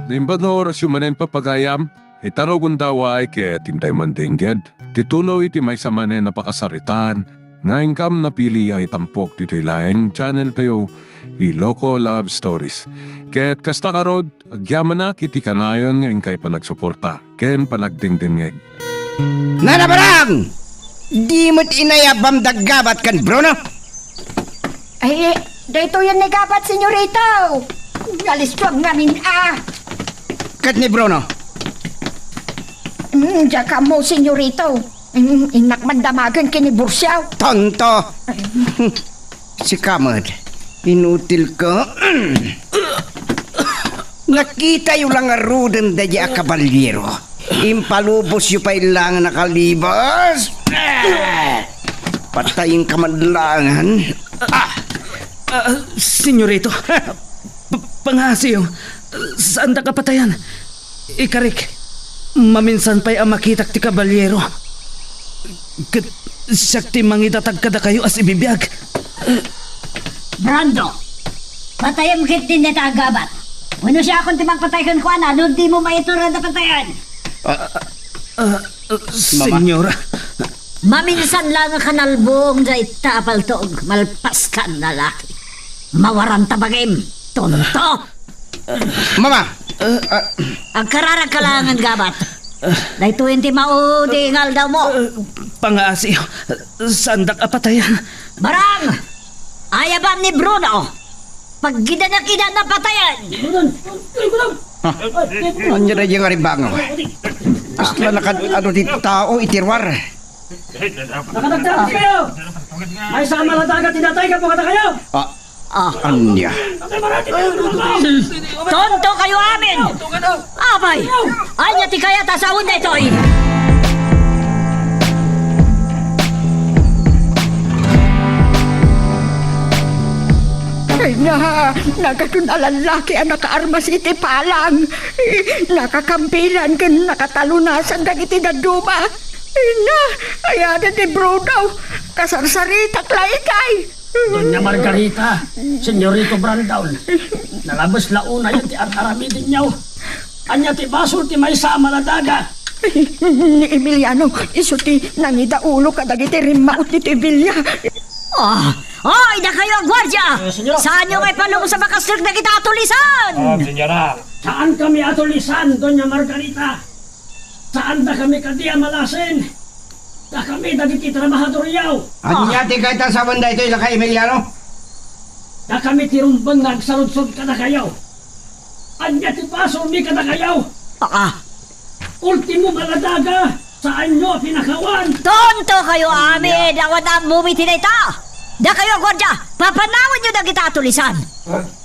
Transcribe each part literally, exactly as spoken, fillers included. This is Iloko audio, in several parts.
Naimbag nga orasyo manen, papagayam, ita rugonda, ket intay man dengged ti tuloy ti maysa manen a pakasaritaan nga inkam napili a itampok ditoy laeng channel tayo, Iloko Love Stories. Ket kasta ngarud, agyamanak iti kanayon nga inkay panagsuporta ken panagdengdengngeg. Nana Barang! Di met inayabam da Gabat ken Bruno? Ay, daytoyen ni Gabat, senyorito. Nalistuag ngamin, ah. Ket ni Bruno? Mm, diak ammo, senyorito. Mm, innak man damagen ken ni Bursiaw. Tonto! Sika met, inutil ka. Nakitayo la ngaruden daydi a kabaliero. Impalubosyo pay laeng a nakalibas. Ah! Patayenka man laengen. Ah! Ah, senyorito, p-, pangaasiyo, saandak a patayan. Ikarik, maminsan pay a makitak ti kabaliero. Ket siak ti mangidatag kadakayo a sibibiag. Brando, patayem ketdin dayta a Gabat. Wenno siakon ti mangpatay kenkuana no dimo maitured a patayen. Ah, ah, ah, Mama. Senyora. Maminsan laeng a kanalbuong dayta a paltog, malpaskan a laki. Mawaranta bagim, tonto! Mama! Ah, agkararagka laengen, Gabat. Daytoyen ti maudi nga aldawmo. Ah, pangaasiyo, saandak a patayan. Barang! Ayabam ni Bruno! Paggidanak ida a patayen! Ah, ania daydi nga ribangaw? Kasla nakaad-adu ti tao iti ruar. Nakadagdagan kayo! Maysa a maladaga ti natay gapu kadakayo! Ah, ania? Tonto kayo amin! Apay, ania ti kayat a sawen daytoy? Ay na, nagadun a lallaki a nakaarmas iti palang. Nakakampilan ken nakatalunasan dagiti dadduma. Ay na, ay adda ti Bruno. Kasarsaritak la itay. Doña Margarita, Senyorito Brandon, nalabes la unayen ti ar-aramidenyo. Ania ti basol ti maysa a maladaga? Ni Emiliano, isu ti nangidaulo kadagiti rimmaut ditoy bilia. Ah, ay, dakayo a guardia! Eh, senyora. Saanyo nga ipalubos a makasnek dagiti atulisan? Ah, senyora. Saankami atulisan, Doña Margarita. Saandakami kadi a malasin. Dakami dagiti trabahadoryo. Ania ti kayat a sawen daytoy, Lakay Emiliano? Dakami ti rumbeng nga agsaludsod kadakayo. Ania ti basolmi kadakayo? Aa. Ultimo maladaga, saanyo a pinakawan? Tonto kayo amin! Awan ammomi ti dayta! Dakayo a guardia, papanawanyo dagita a tulisan!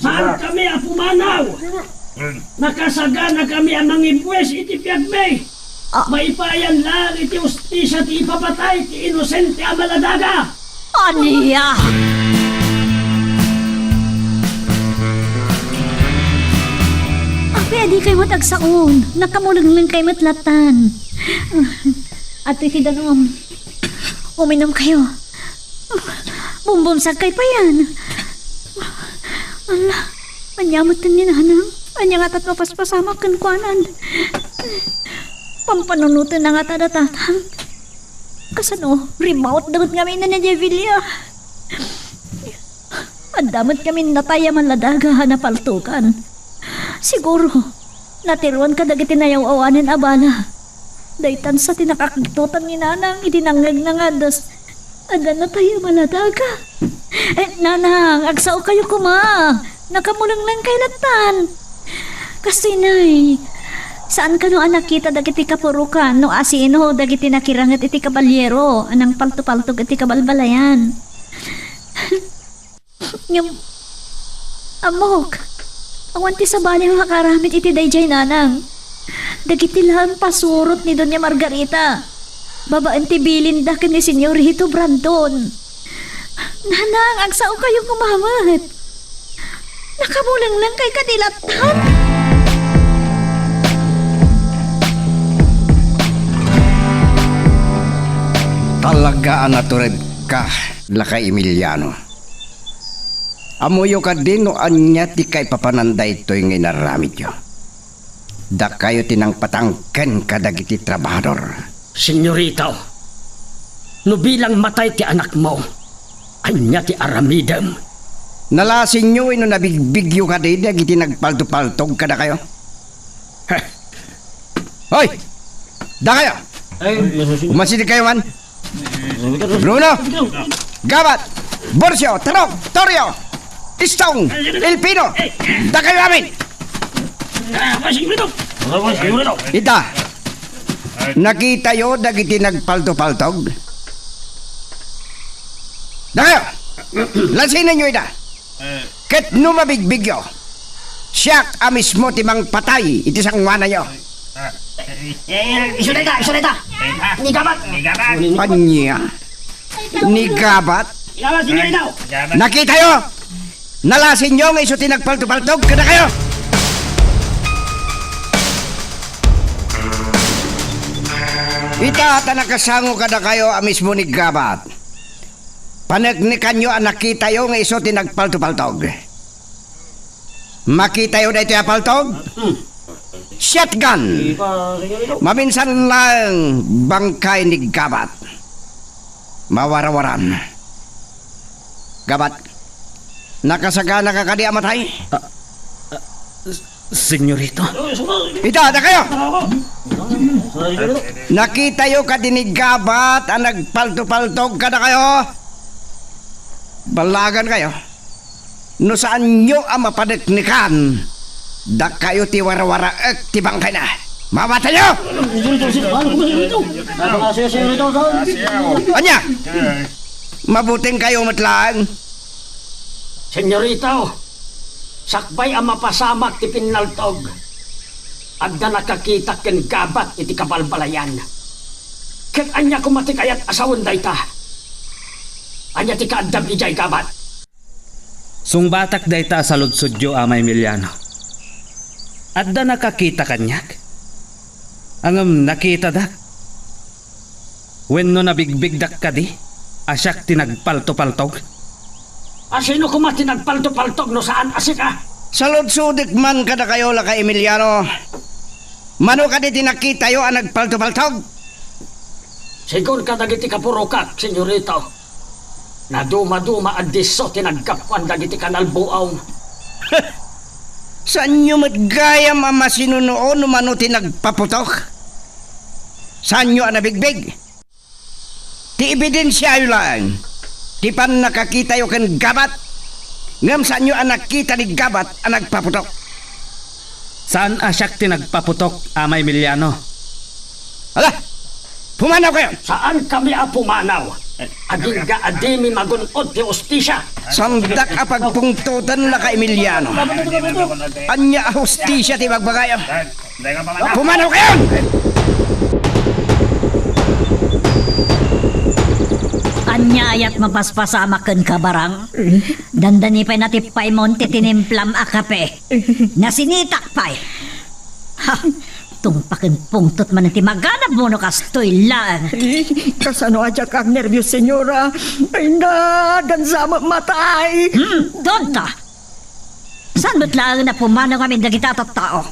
Saankami a pumanaw! Nakasaganakami a mangibuis iti biagmi. Ah. Maipayan laeng iti hustisia ti ipapatay ti inosente a maladaga. Ania? Apay, adikay met agsaon. Nakamulenglengkay met lattan. Atoy ti danum. Uminumkayo. Bumbumsagkay payen. Ala, ania met ni nanang? Ania ngata ti mapaspasamak kenkuana? Pampanunotenna ngata da tatang? Kasano, rimmautda met ngamin daydiay bilia? Adda met ngamin natay a maladaga a napaltogan. Siguro, natiruan kadagiti nayaw-awanen a bala. Daytan sa ti nakakagtotan ni Nanang idi nangngegna nga adda s-, adda natay a maladaga. Eh, Nanang, agsaokayo koma. Nakamulenglengkay lattan. Kastoy, Nay, saan kano a nakita dagiti kapurokan no asino dagiti nakiranget iti kabaliero a nangpaltopaltog iti kabalbalayan? Ngem, ammok, awan ti sabali a makaaramid iti daydiay, Nanang. Dagiti laeng pasurot ni Doña Margarita, babaen ti bilinda ken ni Senyorito Brandon. Nanang, agsaokayo koma met. Nakamulenglengkay kadi lattan? Talaga a naturedka, Lakay Emiliano. Ammoyo kadi no ania ti kaipapanan daytoy nga inaramidyo? Dakayo ti nangpatangken kadagiti trabahador. Senyorito, no bilang matay ti anakmo, ania ti aramidem? Nalasinyo wenno nabigbigyo kadi dagiti nagpaltopaltog kadakayo? Heh. Hoy! Dakayo! Ay, umasidegkayo man! Bruno! Gabat! Borcio! Tarok! Torio! Istong! Ilpino! Dakayo amin! Ita, nakitayo dagiti nagpaltopaltog? Dakayo! Lasinenyo ida! Ket no mabigbigyo, siak a mismo ti mangpatay iti sangoananyo. Eh, isu dayta, isu dayta. Ni Gabat. Ni Gabat. Ania? Ni Gabat? Ni Gabat, senyorito. Nakitayo? Nalasinyo nga isu ti nagpaltopaltog kadakayo? Ita ta nakasango kadakayo a mismo ni Gabat. Paneknekanyo a nakitayo nga isu ti nagpaltopaltog. Makitayo daytoy a paltog? Shotgun! Maminsan laeng bangkay ni Gabat. Mawarawaran. Gabat, nakasaganaka kadi a matay? Ah, ah, s-, senyorito? Ita, dakayo! Nakitayo kadi ni Gabat a nagpaltopaltog kadakayo? Ballagankayo. No saanyo a mapaneknekan, dakayo ti warawaraek ti bangkayna. Mamatayo! Ania? Mabutengkayo met laeng. Senyorito, sakbay a mapasamak ti pinnaltog, adda nakakitak ken Gabat iti kabalbalayan. Ket ania koma ti kayat a sawen dayta? Ania ti kaaddam idiay, Gabat? Sungbatak dayta a saludsodyo, Ama Emiliano. Adda nakakita kaniak? Ngem nakitadak? Wenno nabigbigdak kadi a siak ti nagpaltopaltog? A sino koma ti nagpaltopaltog no saan a sika? Saludsodek man kadakayo, Laka Emiliano. Mano kadi ti nakitayo a nagpaltopaltog? Segun kadagiti kapurokak, senyorito, nadumaduma a disso ti naggapuan dagiti kanalbuong. Saanyo met gayam a masinunuo no mano ti nagpaputok? Saanyo a nabigbig? Ti ebidensiayo laeng ti pannakakitayo ken Gabat, ngem saanyo a nakita ni Gabat a nagpaputok. Saan a siak ti nagpaputok, Ama Emiliano. Ala! Pumanawkayon! Saankami a pumanaw. Agingga a dimi magun-od ti hustisia. Saandak a pagpungtoten, Laka Emiliano. Ania a hustisia ti ibagbagayo? Pumanawkayon! Ania aya ti mapaspasamak kenka, Barang? Dandani pay natippaymon ti tinimplam a kape. Nasinitak pay. Ha! Tungpaken pungtot manen ti maganabmo no kastoy laeng. Eh, kasano a diak agnerbios, senyora? Ay na, dansa met matay. Hmm, tonta! Saan met laeng a pumanaw ngamin dagita a tattao?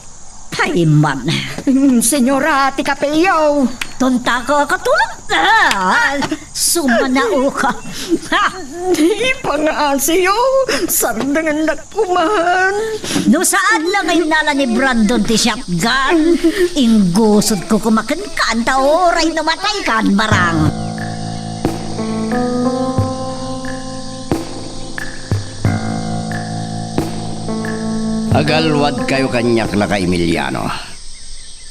Pay man. Hmm, senyora, ti kapeyo. Tonta ka, katulong. Ah, sumanaw ka. Ha! Ipangaasiyo, sardengennak kuman. No saan la nga innala ni Brandon ti shotgun, inggusodko koma kenka ta uray no mataykan, Barang. Agalwadkayo kaniak, Laka Emiliano.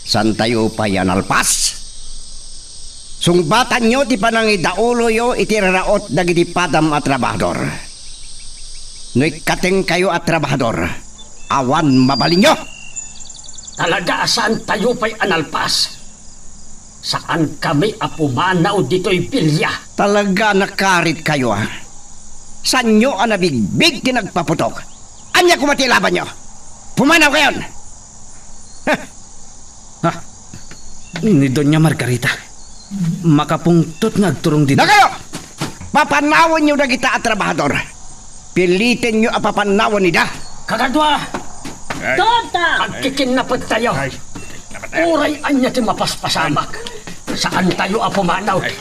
Saantayo pay a nalpas. Sungbatanyo ti panangidauloyo iti iraraot dagiti padam a trabahador. No ikkatengkayo a trabahador, awan mabalinyo. Talaga a saantayo pay a nalpas. Saankami a pumanaw ditoy bilia. Talaga a nakaritkayo, a. Saanyo a nabigbig ti nagpaputok? Ania koma ti ilabanyo? Pumanawkayon! Heh! Ha? Ni Doña Margarita. Makapungtot nga agturong ditoy. Dakayo! Papanawenyo dagita a trabahador. Pilitenyo a papanawen ida. Kakadua! Ay. Tonta! Agkikinnapettayo. Ay. Uray ania ti mapaspasamak, saantayo a pumanaw. Ay.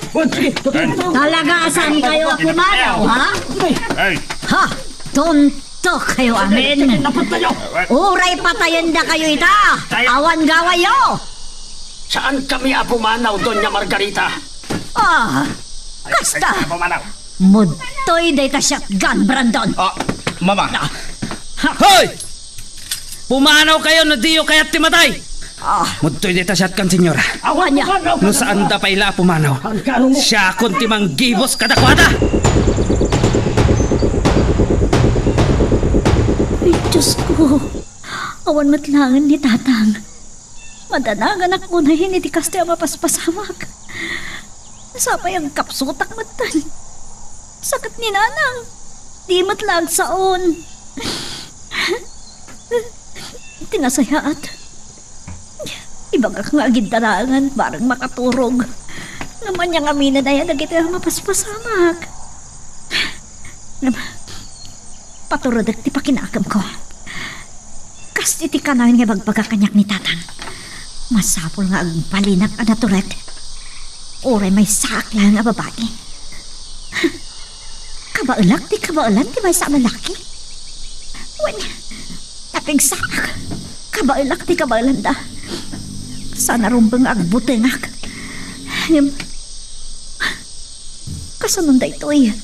Talaga, saankayo a pumanaw, ha? Ay. Ha? Tuntok kayo amin. Uray patayendakayo ita. Awan gawayo. Saan kami a pumanaw, Doña Margarita? Ah, kasta. Ay, ay, pumanaw. Mudtoy dayta shotgun, Brandon. Ah, mama. Ah. Ha? Hoy! Pumanaw kayo no diyo kayat ti matay. Ah. Mudtoy dayta shotgun, senyora. Awan ya. No saanda pay la a pumanaw, siakon ti manggibus kadakuada. Ay, Diyos ko. Awan met laeng ni Tatang. Madanaganak unay iti kasta a mapaspasamak. Sapay agkapsutak metten. Sakit ni Nanang. Di met la agsaon. Ti nasayaat, ibagak nga agidda laengen bareng makaturog. Ngem ania ngamin aya dagiti a mapaspasamak? Ngem, paturedek ti pakinakemko. Kas iti kanayon nga ibagbaga kaniak ni Tatang, masapul nga agbalinak a natured. Uray maysaak laeng a babai. Kabaelak ti kabaelan ti maysa a lalaki. Wen, napigsaak. Kabaelak ti kabaelanda. Saan a rumbeng nga agbutengak. Ngem, kasanon daytoy?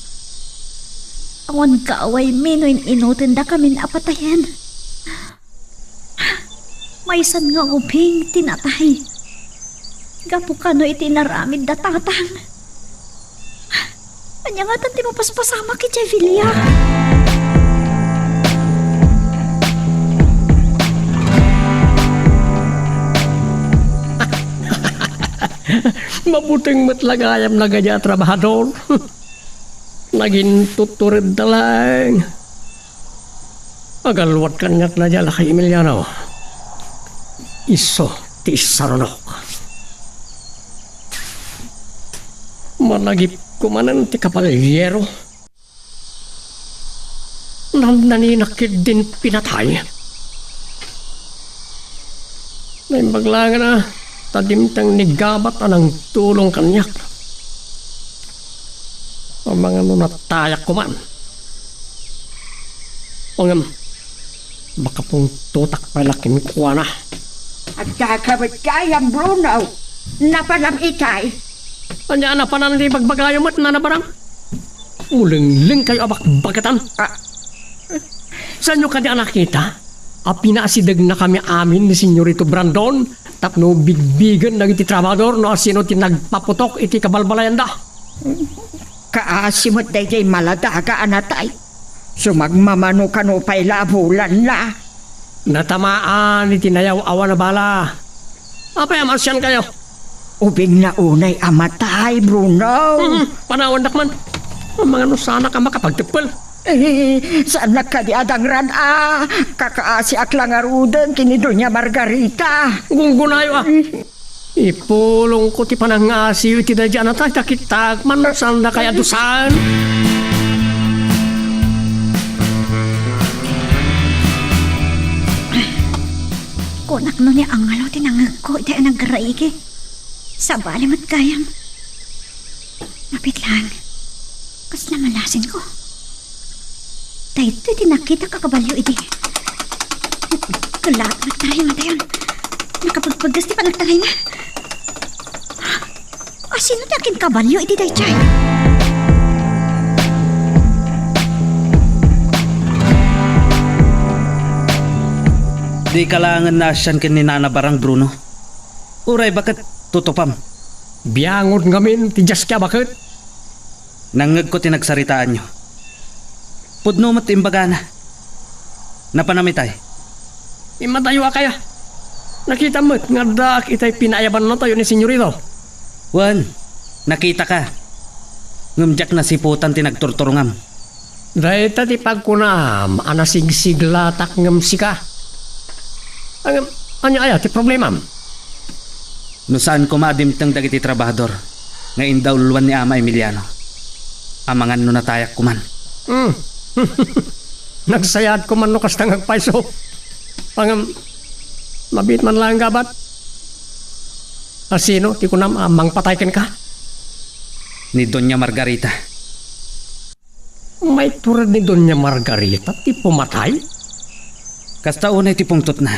Awan gaawaymi no in-inutendakamin a patayen. Maysan nga ubing ti natay. Gapu kano iti inaramid da Tatang. Ania ngatan ti mapaspasamak idiay bilia? Mabuteng met la gayam dagiti a trabahador. Nagintutturedda laeng. Agalwad kaniak daydiay a laki Emiliano. Isu ti isarunok. Managipko manen ti kabalyero. Namnaninak ketdin pinatay. Naimbag laengen a ta dimteng ni Gabat a nangtulong kaniak. Amangan no natayak koman. Ngem, makapungtotak pay la kenkuana. Adda ka met gayam, Bruno. Napanam itay? Ania a napanan ti ibagbagayo met, Nana Barang? Ulenglengkayo a bakbaketan. Ah. Saanyo kadi a nakita a pinaasidegnakami amin ni Senyorito Brandon tapno bigbigen dagiti trabahador no asino ti nagpaputok iti kabalbalayanda? Kaasi met daydiay maladaga a natay. Sumagmamano kano pay la a bulanna. Natamaan iti nayaw-awan a bala. Apay a maasiankayo? Ubingna unay a matay, Bruno. Mm, panawandak man. Amangan no saanak a makapagteppel. Eh, saannak kadi a dangran a kakaasiak la ngaruden ken ni Doña Margarita. Gunggonayo a. Ipulongko ti panangngasiyo iti daydiay a natay, ta kitak man no saandakay a dusaen. Kunak no ni angelo ti nangngegko iti a nagraigi. Sabali met gayam. Mapit laeng. Kasla malasin ko. Daytoy ti nakitak a kabalio idi. Kelaat met taray madayon. Nakapagpagas ti panagtarayna. Asino ti akinkabalio idi daytoy? Dika laengen naasian ken ni Nana Barang, Bruno. Uray baket, tutupam. Biangod ngamin ti diaska a baket. Nangngegko ti nagsaritaanyo. Pudno met ti imbagana. Napanam itay? Immatayo a kaya. Nakitam met nga addaak itay pinaayabannatayo ni Senyorito. Wen, nakitaka. Ngem diak nasiputan ti nagturturongam. Dayta ti pagkunam a nasigsiglatak ngem sika. Ngem, ania aya ti problemam? No saan koma a dimteng dagiti trabahador nga indauluan ni Ama Emiliano, amangan no natayak koman. Hmm. Nagsayaat koman no kasta nga agpayso. Ngem, mabiit man laeng, Gabat. Asino ti kunam a mangpatay kenka? Ni Doña Margarita. Maitured ni Doña Margarita ti pumatay? Kasta unay ti pungtotna.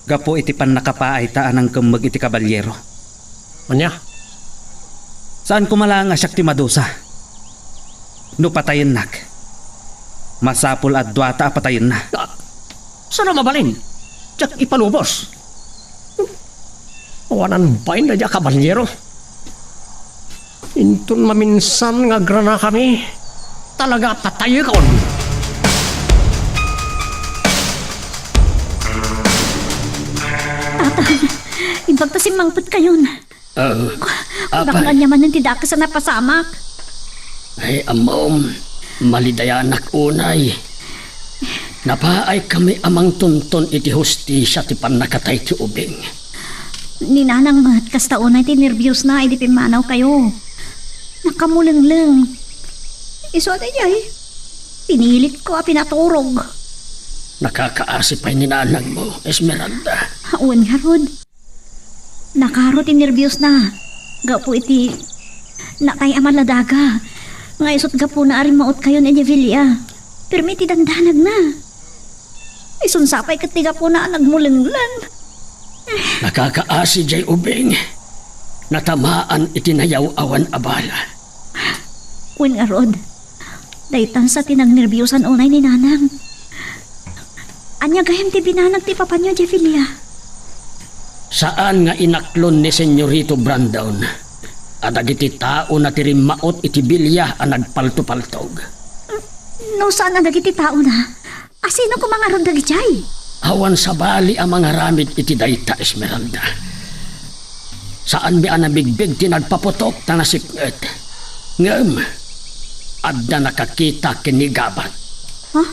Gapu iti pannakapaayta a nangkemmeg iti kabalyero. Ania? Saan koma laeng a siak ti madusa. No patayennak, masapul a duata a patayenna. Ah, saan a mabalin? Diak ipalubos. Awanan bain daydi a kabalyero. Inton maminsan nga agranakami, talaga a patayekon. Tatang, imbag ta simmangpetkayon. Ah, apay. Baknaan niya manen ti dakes a napasamak. Ay, ammom, malidayanak unay. Napaay kami a mangtunton iti hustisia ti pannakatay ti ubing. Ni Nanang met, kasta unay ti nerbiosna idi pimmanawkayo. Nakamulengleng. Isu a daydiay, pinilitko a pinaturog. Nakakaasi pay ni Nanangmo, Esmeralda. Wen ngarud. Nakaro ti nerbiosna gapu iti natay a maladaga nga isut' gapuna a rimmautkayon idiay villa. Permi ti dandanagna. Isun sa pay ket ti gapuna a nagmulengleng. Nakakaasi jay ubing. Natamaan iti nayaw-awan a bala. Wen ngarud, daytan sa ti nagnerbiusan unay ni Nanang. Ania gayam ti binanag ti papanyo, Jefilia? Saan nga inaklon ni Senyorito Brandon a dagiti taona ti rimmaut iti bilia a nagpaltopaltog. No saan a dagiti taona, asino koma ngarud dagijay? Awan sabali a mangaramid iti dayta, Esmeralda. Saanmi a nabigbig ti nagpaputok ta nasipnget. Ngem, adda nakakita ken ni Gabat. Ha?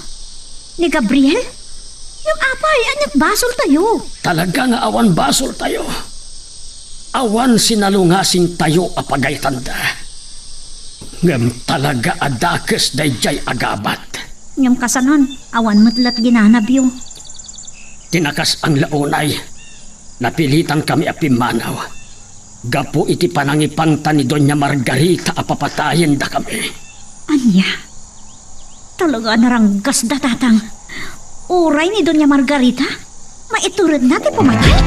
Ni Gabriel? Ngem apay, ania't basoltayo? Talaga nga awan basoltayo. Awan sinalungasingtayo a pagaytanda. Ngem talaga a dakes daydiay a Gabat. Ngem kasanon, awan met la ti ginanabyo. Ti nakas-ang la unay, napilitankami a pimmanaw gapu iti panangipangta ni Doña Margarita a papatayen dakami. Ania? Talaga a naranggasda, Tatang. Uray ni Doña Margarita, maituredna ti pumatay?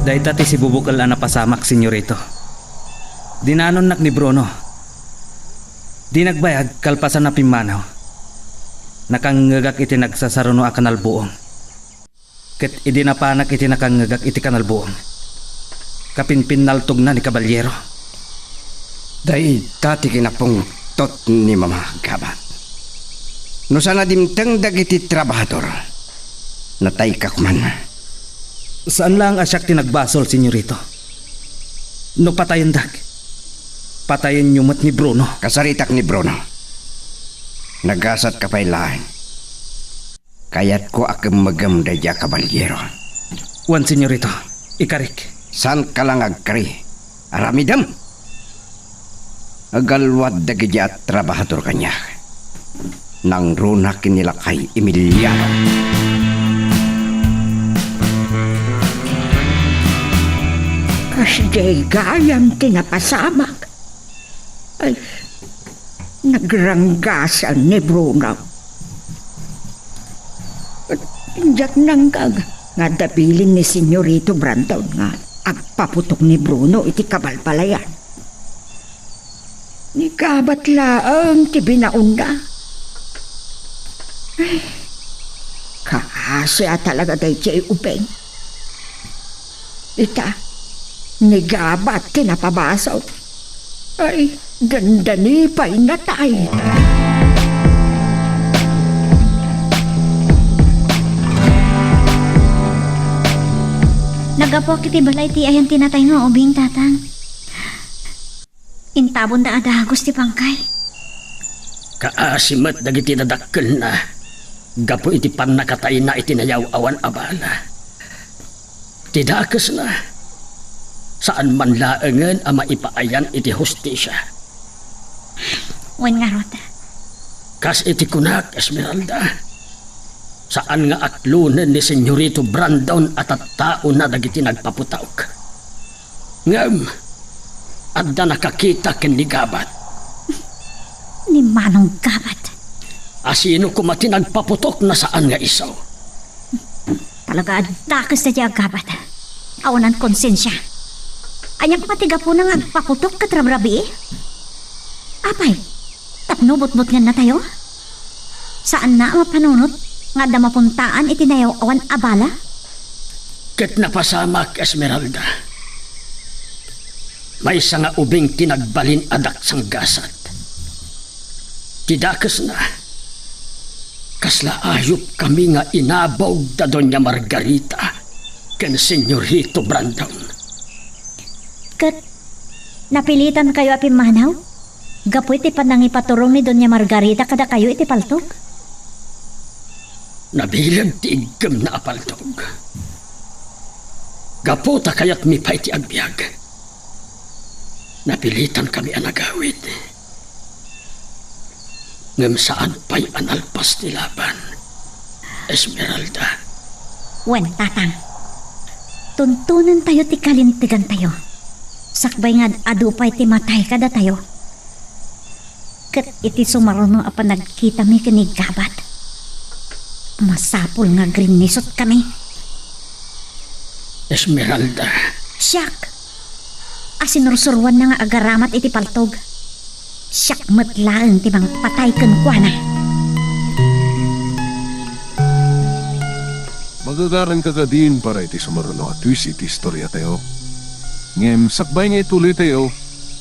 Dayta ti sibubukel a napasamak, Senyorito. Dinanonnak ni Bruno. Di nagbayag, kalpasan a pimmanaw, nakangngegak iti nagsasaruno a kanalbuong. Ket idi napanak iti nakangngegak iti kanalbuong, kapinpinnaltogna ni Kabalyero. Dayta ti kinapungtot ni Mama Gabat. No saan a dimteng dagiti trabahador, natayka koman. Saan laeng a siak ti nagbasol, Senyorito. No patayendak, patayenyo met ni Bruno. Kasaritak ni Bruno. Nagasatka pay laeng. Kayatko a kemmegem daydiay a kabalyero. Wen, Senyorito, ikarik. Saanka la nga agkari. Aramidem! Agalwad dagidi a trabahador kaniak. Nangruna ken ni lakay Emiliano. Kasdiay gayam ti napasamak. Ay, nagranggasan ni Bruno. Diak nangngeg nga adda bilin ni Senyorito Brandon nga agpaputok ni Bruno iti kabalbalayan. Ni Gabat laeng ti binaonna. Ay, kaasi a talaga daydiay ubing. Ita, ni Gabat ti napabasol. Ay, dandani pay natay. Naggapuak iti balay ti ayan ti natay nga ubing, Tatang. Intabonda a dagus ti pangkay. Kaasi met dagiti dadakkelna gapu iti pannakatayna iti nayaw-awan a bala. Ti dakesna, saan man laengen a maipaayan iti hustisia. Wen ngarud. Kas iti kunak, Esmeralda, Saan nga atlonen ni Senyorito Brandon a tattaona dagiti nagpaputok. Ngem, adda nakakita ken ni Gabat. Ni Manong Gabat? Asino koma ti nagpaputok no saan nga isu? Talaga a dakes daydiay a Gabat. Awanan konsensia. Ania koma ti gapuna nga agpaputok ket rabrabii? Apay, tapno butbutngennatayo? Saanna a mapanunot nga adda mapuntaan iti nayaw-awan a bala? Ket napasamak, Esmeralda. Maysa nga ubing ti nagbalin a daksanggasat. Ti dakesna, kasla ayupkami nga inabog da Doña Margarita ken Senyorito Brandon. Ket napilitankayo a pimmanaw gapu iti panangipaturong ni Doña Margarita kadakayo iti paltog? Nabileg ti iggemna a paltog. Gapu ta kayatmi pay ti agbiag, napilitankami a nagawid. Ngem saan pay a nalpas ti laban, Esmeralda. Wen, Tatang. Tuntunentayo ti kalintegantayo. Sakbay nga ad-adu pay ti matay kadatayo. Ket iti sumaruno a panagkitami ken ni Gabat, masapul nga agrinnisutkami. Esmeralda. Siak a sinursuroanna nga agaramat iti paltog. Siak met laeng ti mangpatay kenkuana. Magagaranka kadin para iti sumaruno a twist iti istoriatayo. Ngem sakbay nga ituloytayo,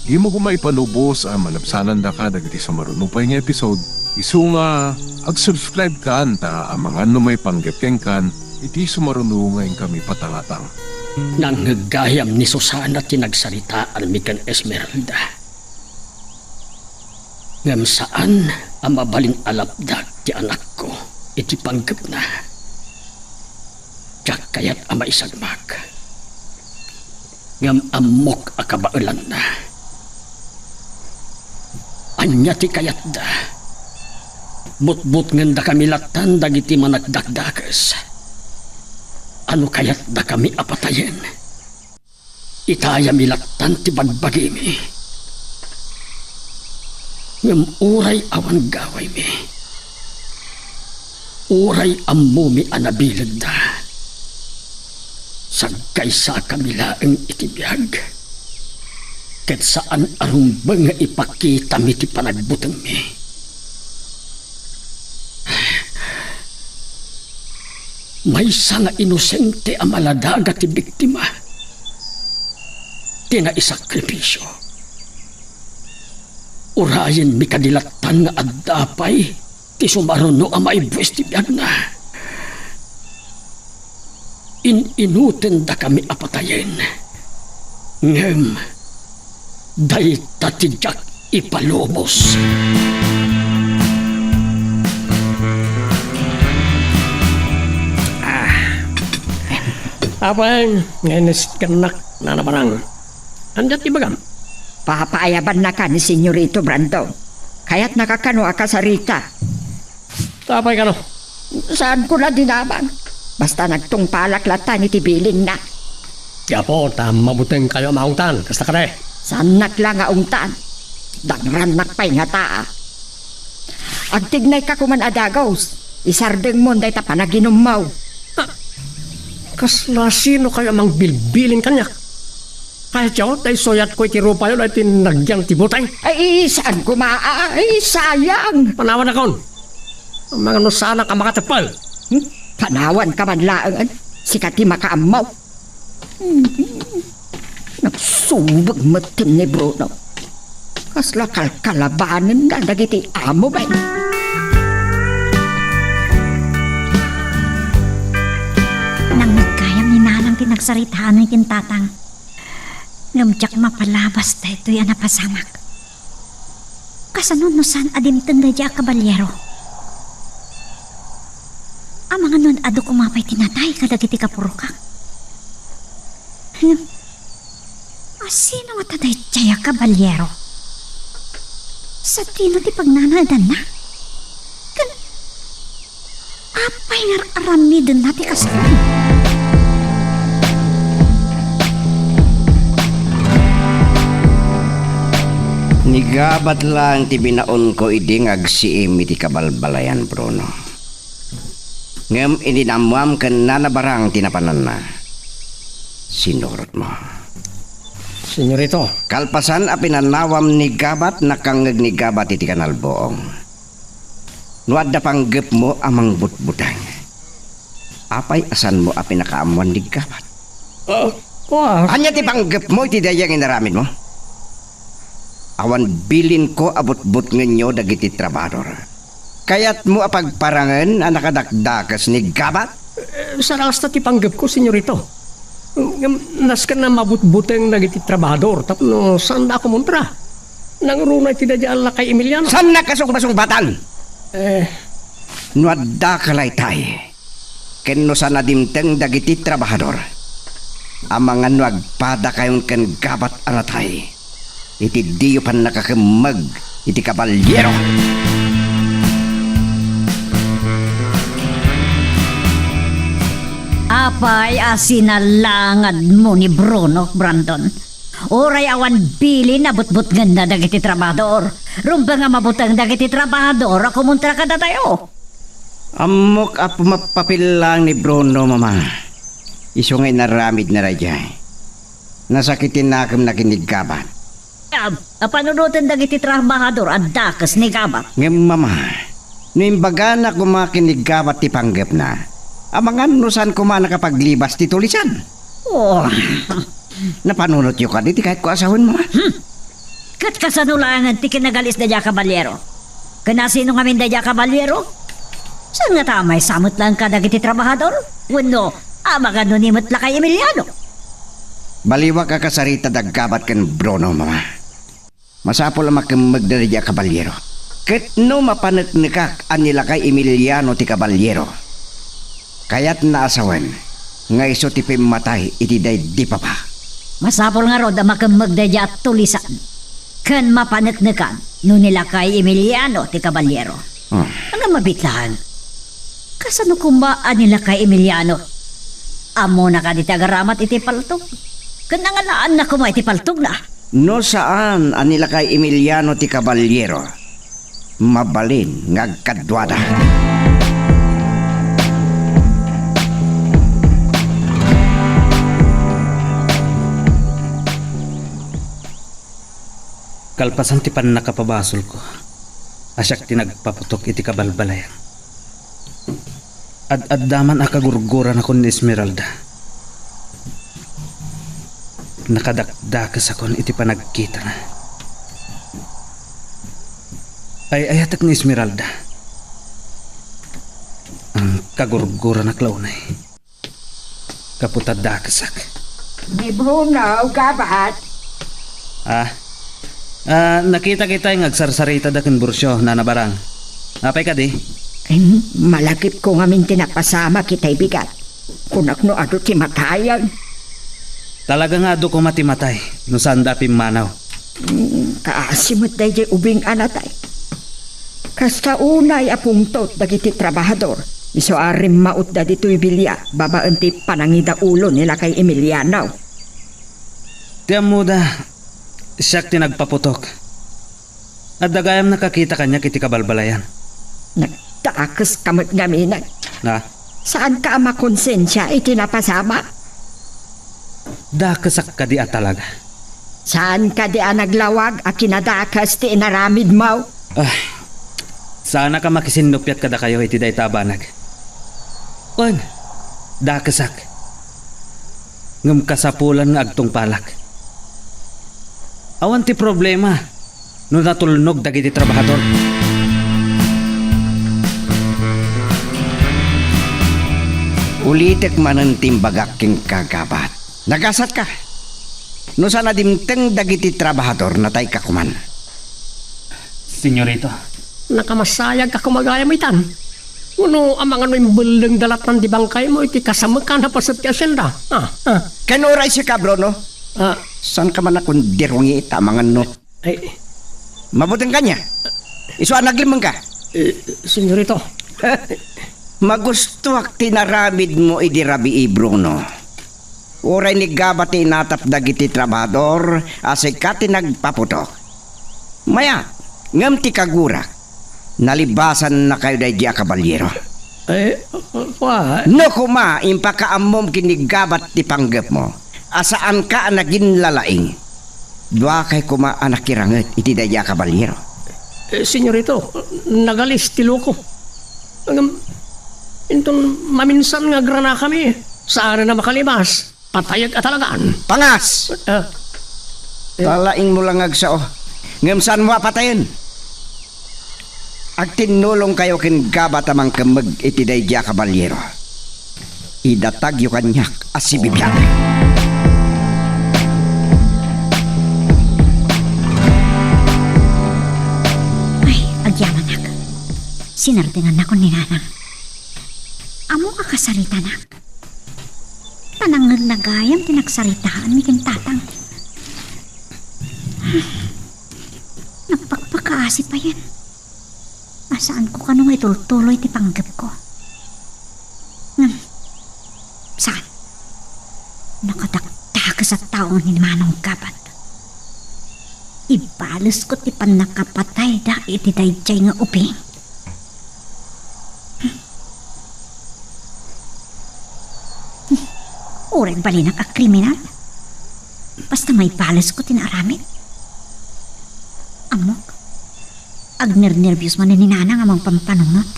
dimo koma ipalubos a malabsanandaka dagiti sumaruno pay nga episode, isu nga ag-subscribe kan ta amangan no maipanggep kenkan iti sumaruno nga inkami patangatang. Nangngeg gayam ni Susana ti nagsaritaanmi ken Esmeralda. Ngem saan a mabalin a lapdak ti anakko iti panggepna. Diak kayat a maisagmak. Ngem ammok a kabaelanna. Ania ti kayatda? Butbutngendakami lattan dagiti managdakdakes. Ano kayatdakami a patayen? Itayami lattan ti bagbagimi. Ngem uray awan gawaymi, uray ammomi a nabilegda, sagkaysakami laeng iti biag, ket saan a rumbeng nga ipakitami ti panagbutengmi. Maysa nga inosente a maladaga ti biktima ti naisakripisio. Urayenmi kadi lattan nga adda pay ti sumaruno a maibuis ti biagna. In-inutendakami a patayen, ngem dayta ti diak ipalubos. Ah. Apay, nga iniskennak, Nana Barang. Ania ti ibagam? Papaayabannaka ni Senyorito Brandon. Kayatnaka kano a kasarita? Apay kano? Saanko a dinamag. Basta nagtungpalak lattan iti bilinna. Gapu ta mabutengkayo a maungtan, kasta kadi? Saannak la nga ungtan. Dangrannak pay ngata. Agtignayka koman a dagus. Isardengmon dayta panaginummo. Ah, kasla sinokayo a mangbilbilin kaniak? Kayatyo ta isuyatko iti rupayo daytoy nagyan ti buteng? Ay, saan koma, ay, sayang. Panawanakon. Amangan no saanak a makateppel. Hmm? Panawanka man laeng, sika ti makaammo. Hmm. Nagsubeg metten ni Bruno. Kasla kalkalabanenna dagiti amo, bay. Nangngeg gayam ni Nanang ti nagsaritaanmi ken Tatang. Ngem diak mapalabas daytoy a napasamak. Kasano no saan a dimteng daydiay a kabalyero? Amangan no ad-adu koma pay ti natay kadagiti kapurokak. Ngem, asino ngata daydiay a kabalyero? Sadino ti pagnanaedanna? Ken apay Ay, ar-aramidenna ti kasano. Ni Gabat laeng ti binaonko idi nga agsiim iti kabalbalayan, Bruno. Ngem idi naammoam ken nanabarang ti napananna, sinurotmo. Senyorito. Kalpasan a pinannawam ni Gabat, nakangngeg ni Gabat iti kanalbuong. No adda panggepmo a mangbutbuteng, apay a saanmo a pinakaammoan ni Gabat? Ah, kua. Ania ti panggepmo iti daydiay nga inaramidmo? Awan bilinko a butbutngenyo dagiti trabahador. Kayatmo a pagparangen a nakadakdakes ni Gabat? Eh, sarasta ti panggepko, senyorito. Ngem, nasken a mabutbuteng dagiti trabahador tapno saanda a kumontra. Nangruna iti daydiay a lakay Emiliano. Saannak a sungbasungbatan? Eh. No adda ka laytay, ken no saan a dimteng dagiti trabahador, amangan no agpadakayon ken Gabat a natay, iti diyo pannakakemmeg iti kabalyero. Apay a sinalangedmo ni Bruno, Brandon? Uray awan bilin a butbutngenna dagiti trabahador, rumbeng a mabuteng dagiti trabahador a kumontra kadatayo. Ammok a pumapapil laeng ni Bruno, Mama. Isu nga inaramidna daydiay. Nasakiten nakemna ken ni Gabat. A, a panunoten dagiti trabahador a dakes ni Gabat. Ngem, Mama, no imbagana koma ken ni Gabat ti panggepna, amangan no saan koma a nakapaglibas ti tulisan. Oh. Napanunotyo kadi ti kayatko a sawen, Mama? Hmm. Ket kasano laengen ti kinagal-is daydiay a kabalyero? Ken asino ngamin daydiay a kabalyero? Saan ngata a maysa met laeng kadagiti trabahador? Wenno, amangan no ni met lakay Emiliano? Baliwak a kasarita da Gabat ken Bruno, Mama. Masapul a makemmegda daydiay a kabalyero. Ket no mapaneknekak a ni lakay Emiliano ti kabalyero, kayatna a sawen nga isu ti pimmatay iti daydi papa. Masapul ngarud a makemmeg daydiay a tulisan ken mapaneknekan no ni lakay Emiliano ti kabalyero. Hmm. Ngem mabiit laeng, kasano koma a ni lakay Emiliano? Ammona kadi ti agaramat iti paltog? Ken nangalaanna koma iti paltogna? No saan a ni lakay Emiliano ti kabalyero, mabalin nga agkaduada. Kalpasan ti pannakapabasolko a siak ti nagpaputok iti kabalbalayan, ad-adda man a kagurguranakon ni Esmeralda. Nakadakdakesakon iti panagkitana. Ay-ayatek ni Esmeralda. Ang kagurguranak la unay. Gapu ta dakesak. Ni Bruno, Gabat. Ah. Ah, nakita kita nga agsarsarita da ken Burcio, Nana Barang. Apay kadi? Em, malagipko ngamin ti napasamak itay bigat. Kunak no adu ti matayen. Talaga nga adu koma ti matay, no saanda a pimmanaw. Mm, kaasi met daydiay ubing a natay. Kasta unay a pungtot dagiti trabahador, isu a rimmautda ditoy bilia babaen ti panangidaulo ni lakay Emiliano. Ti ammoda, siak ti nagpaputok. Adda gayam nakakita kaniak iti kabalbalayan. Nagdakeska met ngamin. Na? Saanka a makonsensia iti napasamak? Dakesak kadi a talaga? Saan kadi a naglawag a kinadakes ti inaramidmo? Ah, saanak a makisinnupiat kadakayo iti dayta a banag. Wen, dakesak. Ngem kasapulan nga agtungpalak. Awan ti problema no natulnog dagiti trabahador. Ulitek manen ti imbagak kenka, Gabat. Nagasatka. No saan a dimteng dagiti trabahador, natayka koman. Senyorito. Nakamasayagka koma gayam itan. Wenno amangan no imbellengda lattan ti bangkaymo iti kasamekan a paset ti asienda? Ah, ah. Ken uray sika, Bruno? Ah. Saanka man a kundirungi ta amangan no Ay. Mabuteng kaniak. Isu a naglimmengka. Eh, senyorito. Magustoak ti inaramidmo idi rabii, Bruno. Uray ni Gabat ti inatap dagiti trabahador a sika ti nagpaputok. Mayat, ngem ti kagurak, nalibasannakayo daydi a kabalyero. Eh, wa- No koma, impakaammom ken ni Gabat ti panggepmo a saanka a naginlalaing. Duakay koma a nakiranget iti daydi a kabalyero. Eh, senyorito, nagalis ti loko. Ngem, inton maminsan nga agranakami, saan a makalibas. Patayek a talagan. Pangas! Ah. Eh. Talaingmo la nga agsao. Ngem saanmo a patayen. Agtinnulongkayo ken Gabat a mangkemmeg iti daydi a kabalyero. Idatagyo kaniak a sibibiag. Ay, agyamanak. Sinardengannakon ni Nanang. Ammok a kasaritanak. Panangngegna gayam ti nagsaritaanmi ken Tatang. Nagpakpakaasi payen. A saanko kano nga itultuloy ti panggepko. Ngem, saan? Nakadakdakes a tao ni Manong Gabat. Ibalesko ti pannakapatayda iti daydiay nga ubing. Uray balinak a kriminal, basta maibalesko ti naaramid. Ammok, agnernerbios manen ni Nanang a mangpampanunot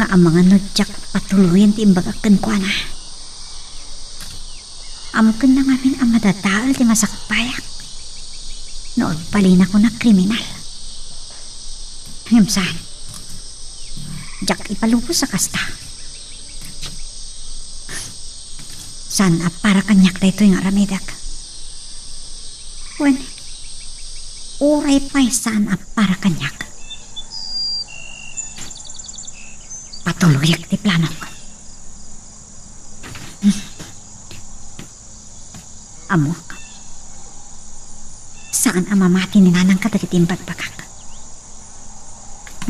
nga amangan no diak patuloyen ti imbagak kenkuana. Ammokenna ngamin a madadael ti masakbayak no agbalinakon a kriminal. Ngem saan, diak ipalubos a kasta. Saan a para kaniak daytoy nga aramidek. Wen, uray pay saan a para kaniak, patuloyek ti planok. Ammok, saan a mamati ni Nanang kadagiti imbagbagak.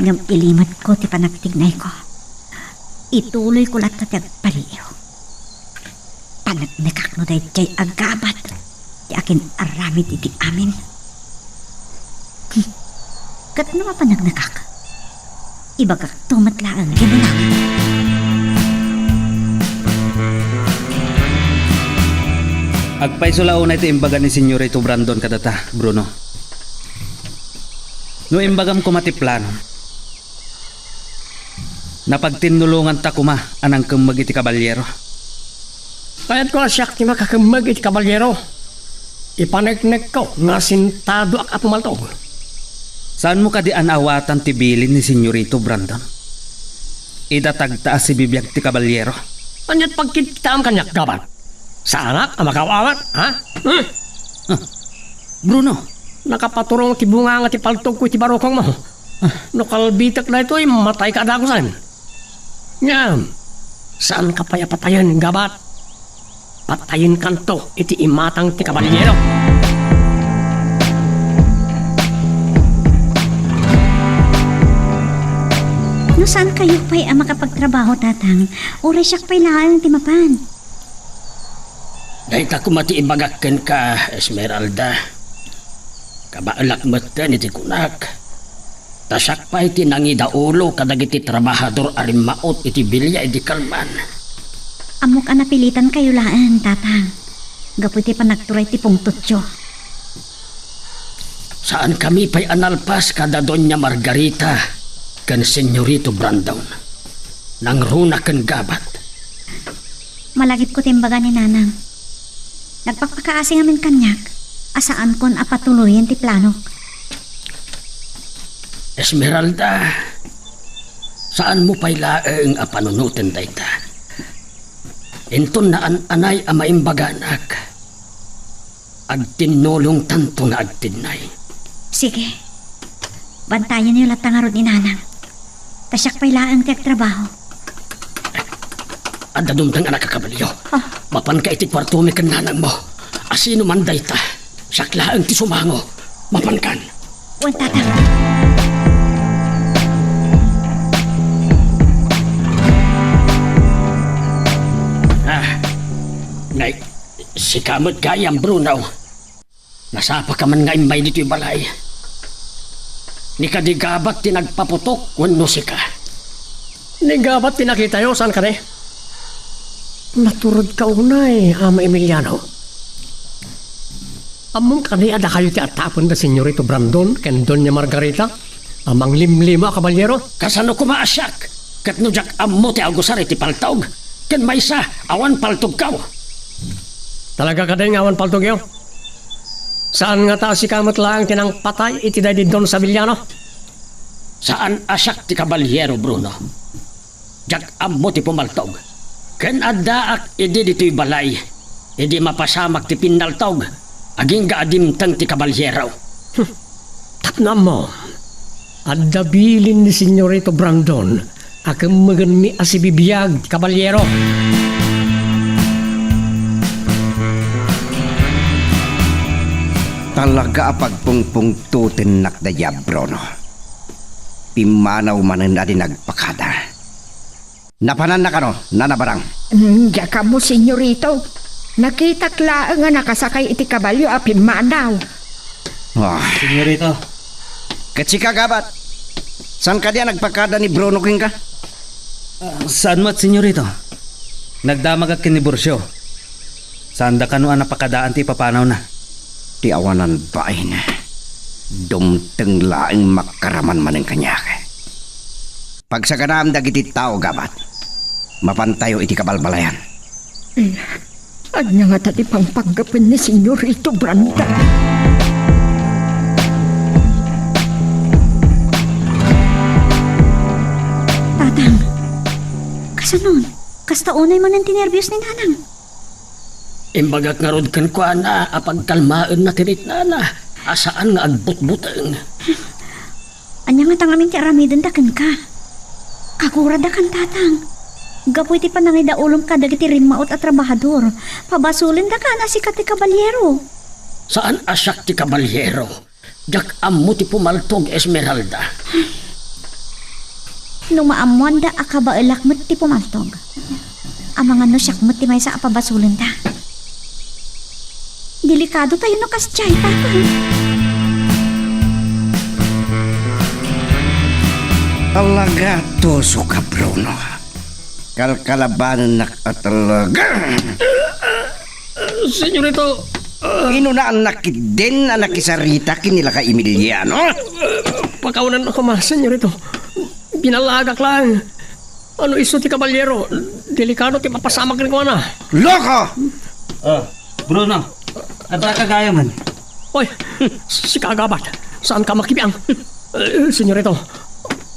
Ngem ilimetko ti panagtignayko. Ituloyko latta ti agpaliiw. Paneknekak no daydiay a Gabat ti akin-aramid iti amin. Hmm. Ket no mapaneknekak, ibagakto met laeng ti binalang. Agpayso la unay ti imbaga ni Senyorito Brandon kadata, Bruno. No imbagam koma ti plano, napagtinnulonganta koma a nangkemmeg iti kabalyero. Kayatko a siak ti makakemmeg iti kabalyero. Ipaneknekko nga sintadoak a pumaltog. Saanmo kadi a naawatan ti bilin ni Senyorito Brandon? Idatagta a sibibiag ti kabalyero. Ania't pagkitkitaam kaniak, Gabat? Saanak a makaaw-awat, ha? Hmm? Ah, Bruno! Nakapaturong ti bunganga ti paltogko iti barukongmo. Ah. No kalbitek daytoy, matayka a dagusen. Ngem, saanka pay a patayen, Gabat. Patayenkanto iti imatang ti kabalyero. No saankayo pay a makapagtrabaho, Tatang, uray siak pay laeng ti mapan. Dayta koma ti ibagak kenka, Esmeralda. Kabaelak metten iti kunak. Ta siak pay ti nangidaulo kadagiti trabahador a rimmaut iti bilia idi kalman. Ammok a napilitankayo laeng, Tatang, gapu iti panagturay ti pungtotyo. Saankami pay a nalpas kada Doña Margarita ken Senyorito Brandon. Nangruna ken Gabat. Malagipko ti imbaga ni Nanang. Nagpakpakaasi ngamin kaniak a saankon a patuloyen ti planok. Esmeralda, saanmo pay laeng a panunoten dayta. Inton naan-anay a maimbaganak, agtinnulongtanto nga agtinnay. Sige. Bantayenyo latta ngarud ni Nanang. Ta siak pay laeng ti agtrabaho. Adda dumteng a nakakabalio. Ah. Mapanka iti kuartomi ken nanangmo. Asino man dayta, siak laeng ti sumango. Mapankan. Wen, Tatang. Ay, sika met gayam, Bruno. Nasapaka man nga immay ditoy balay. Ni kadi Gabat ti nagpaputok wenno sika? Ni Gabat ti nakitayo, saan kadi? Naturedka unay, Ama Emiliano. Ammom kadi a dakayo ti atapen da Senyorito Brandon ken Doña Margarita a manglimlima a kabalyero? Kasano koma a siak? Ket no diak ammo ti agusar iti paltog, ken maysa, awan paltogko. Talaga kadi nga awan paltogyo? Saan ngata a sika met laeng ti nangpatay iti daydi Don Sabeliano? Saan a siak ti kabalyero, Bruno. Diak ammo ti pumaltog. Ken addaak idi ditoy balay, idi mapasamak ti pinnaltog, agingga a dimteng ti kabalyero. Tapno ammo, adda bilin ni Senyorito Brandon a kemmegenmi a sibibiag, kabalyero. Talaga a pagpungpungtotennak dayta, Bruno. Pimmanaw manen a di nagpakada. Napananna kano, Nana Barang? Mm, diak ammo, Senyorito. Nakitak laeng a nakasakay iti kabalio a pimmanaw. Ah. Senyorito. Ket sika, Gabat? Saan kadi a nagpakada ni Bruno kenka? Ah, saan met, Senyorito. Nagdamagak ken ni Burcio. Saanda kano a napakadaan ti ipapanawna. Ti awanan bain, dumteng laeng makaraman manen kaniak. Pagsaganaam dagiti tao, Gabat. Mapantayo iti kabalbalayan. Eh, ania ngata ti pangpanggapen ni Senyorito Brandon? Tatang, kasanon? Kasta unay manen ti nerbios ni Nanang. Imbagak ngarud kenkuana a pagkalmaenna ti riknana a saan nga agbutbuteng. Ania ngata ngamin ti aramidenda kenka? Aguradakan, Tatang. Gapu iti panangidaulomo kadagiti rimmaut a trabahador, pabasolendaka a sika ti kabalyero. Saan a siak ti kabalyero. Diak ammo ti pumaltog, Esmeralda. No maammoanda a kabaelak met ti pumaltog, amangan no siak met ti maysa a pabasolenda. Delikadotayo no kasdiay, Tatang. Talaga, tuso ka, Bruno. Kalkalabanennak a talaga. Senyorito, ah. Inunaannak ketdin a nakisarita ken ni Lakay Emiliano? Pakawanannak koma, Senyorito. Binalagak laeng. No isu ti kabalyero, delikado ti mapasamak kenkuana. Loko! Ah, Bruno, adda ka gayamen. Oy, sika, Gabat. Saanka makibiang? Eh, Senyorito,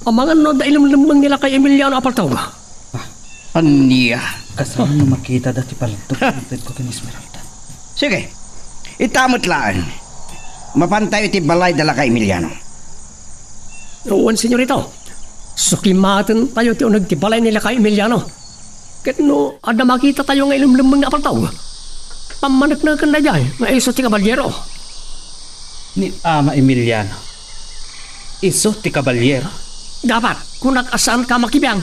amangan no adda ilemlemmeng ni Lakay Emiliano a paltog. Ah. Ania? Kasano no makita dati paltog ti intedko ken Esmeralda? Sige, ita met laeng. Mapantayo iti balay da Lakay Emiliano. Wen, Senyorito. Sukimatentayo ti uneg ti balay ni Lakay Emiliano. Ket no adda makitatayo nga ilemlemmeng a paltog, pammaneknekenna idiay nga isu ti kabalyero. Ni Ama Emiliano, isu ti kabalyero? Gabat, kunak a saanka makibiang.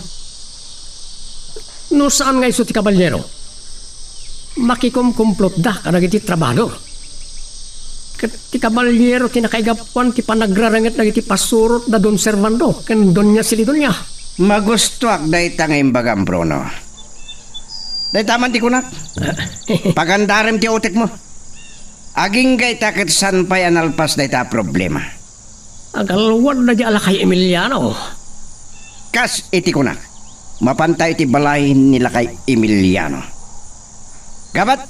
No saan nga isu ti kabalyero, makikumkumplotda kadagiti trabahador. Ket ti kabalyero ti nakaigapuan ti panagrarenget dagiti pasurot da Don Servando ken Doña Celidonia. Magustoak dayta nga imbagam, Bruno. Dayta man ti kunak. Pagandarem ti utekmo. Agingga ita ket saan pay a nalpas dayta a problema. Agalwad daydi a Lakay Emiliano. Kas iti kunak, mapantayo iti balay ni Lakay Emiliano. Gabat,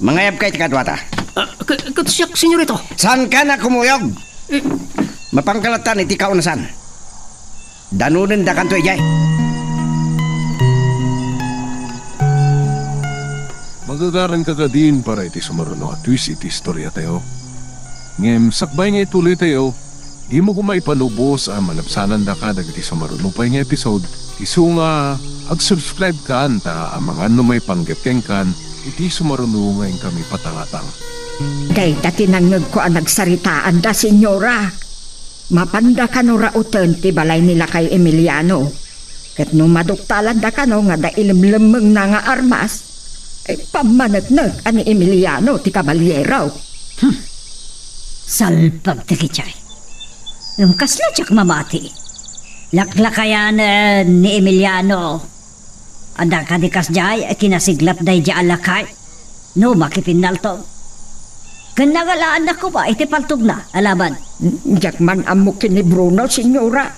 mangayabka iti kaduata. Ah, k-, ket siak, Senyorito. Saanka a kumuyog? Eh. Mapanka lattan iti kaunasan. Danonendakanto idiay. Magagaranka kadin para iti sumaruno a twist iti istoriatayo. Ngem sakbay nga ituloytayo, dimo koma ipalubos a malabsanandaka dagiti sumaruno pay nga episode, isu nga ag-subscribe kan ta amangan no maipanggep kenkan iti sumaruno nga inkami patangatang. Dayta ti nangngegko a nagsaritaanda, Senyora. Mapanda kano rauten ti balay ni Lakay Emiliano. Ket no maduktalanda kano nga adda ilemlemmengna nga armas, Eh, pammaneknek a ni Emiliano ti kabalyero. Hmm. Salpag ti kitiay. Ngem kasla diak mamati. Laklakayanen ni Emiliano. Adda kadi kasdiay a kinasiglat daydiay a lakay no makipinnaltog. Ken nangalaannak koma iti paltogna a laban. Diak man ammo ken ni Bruno, senyora.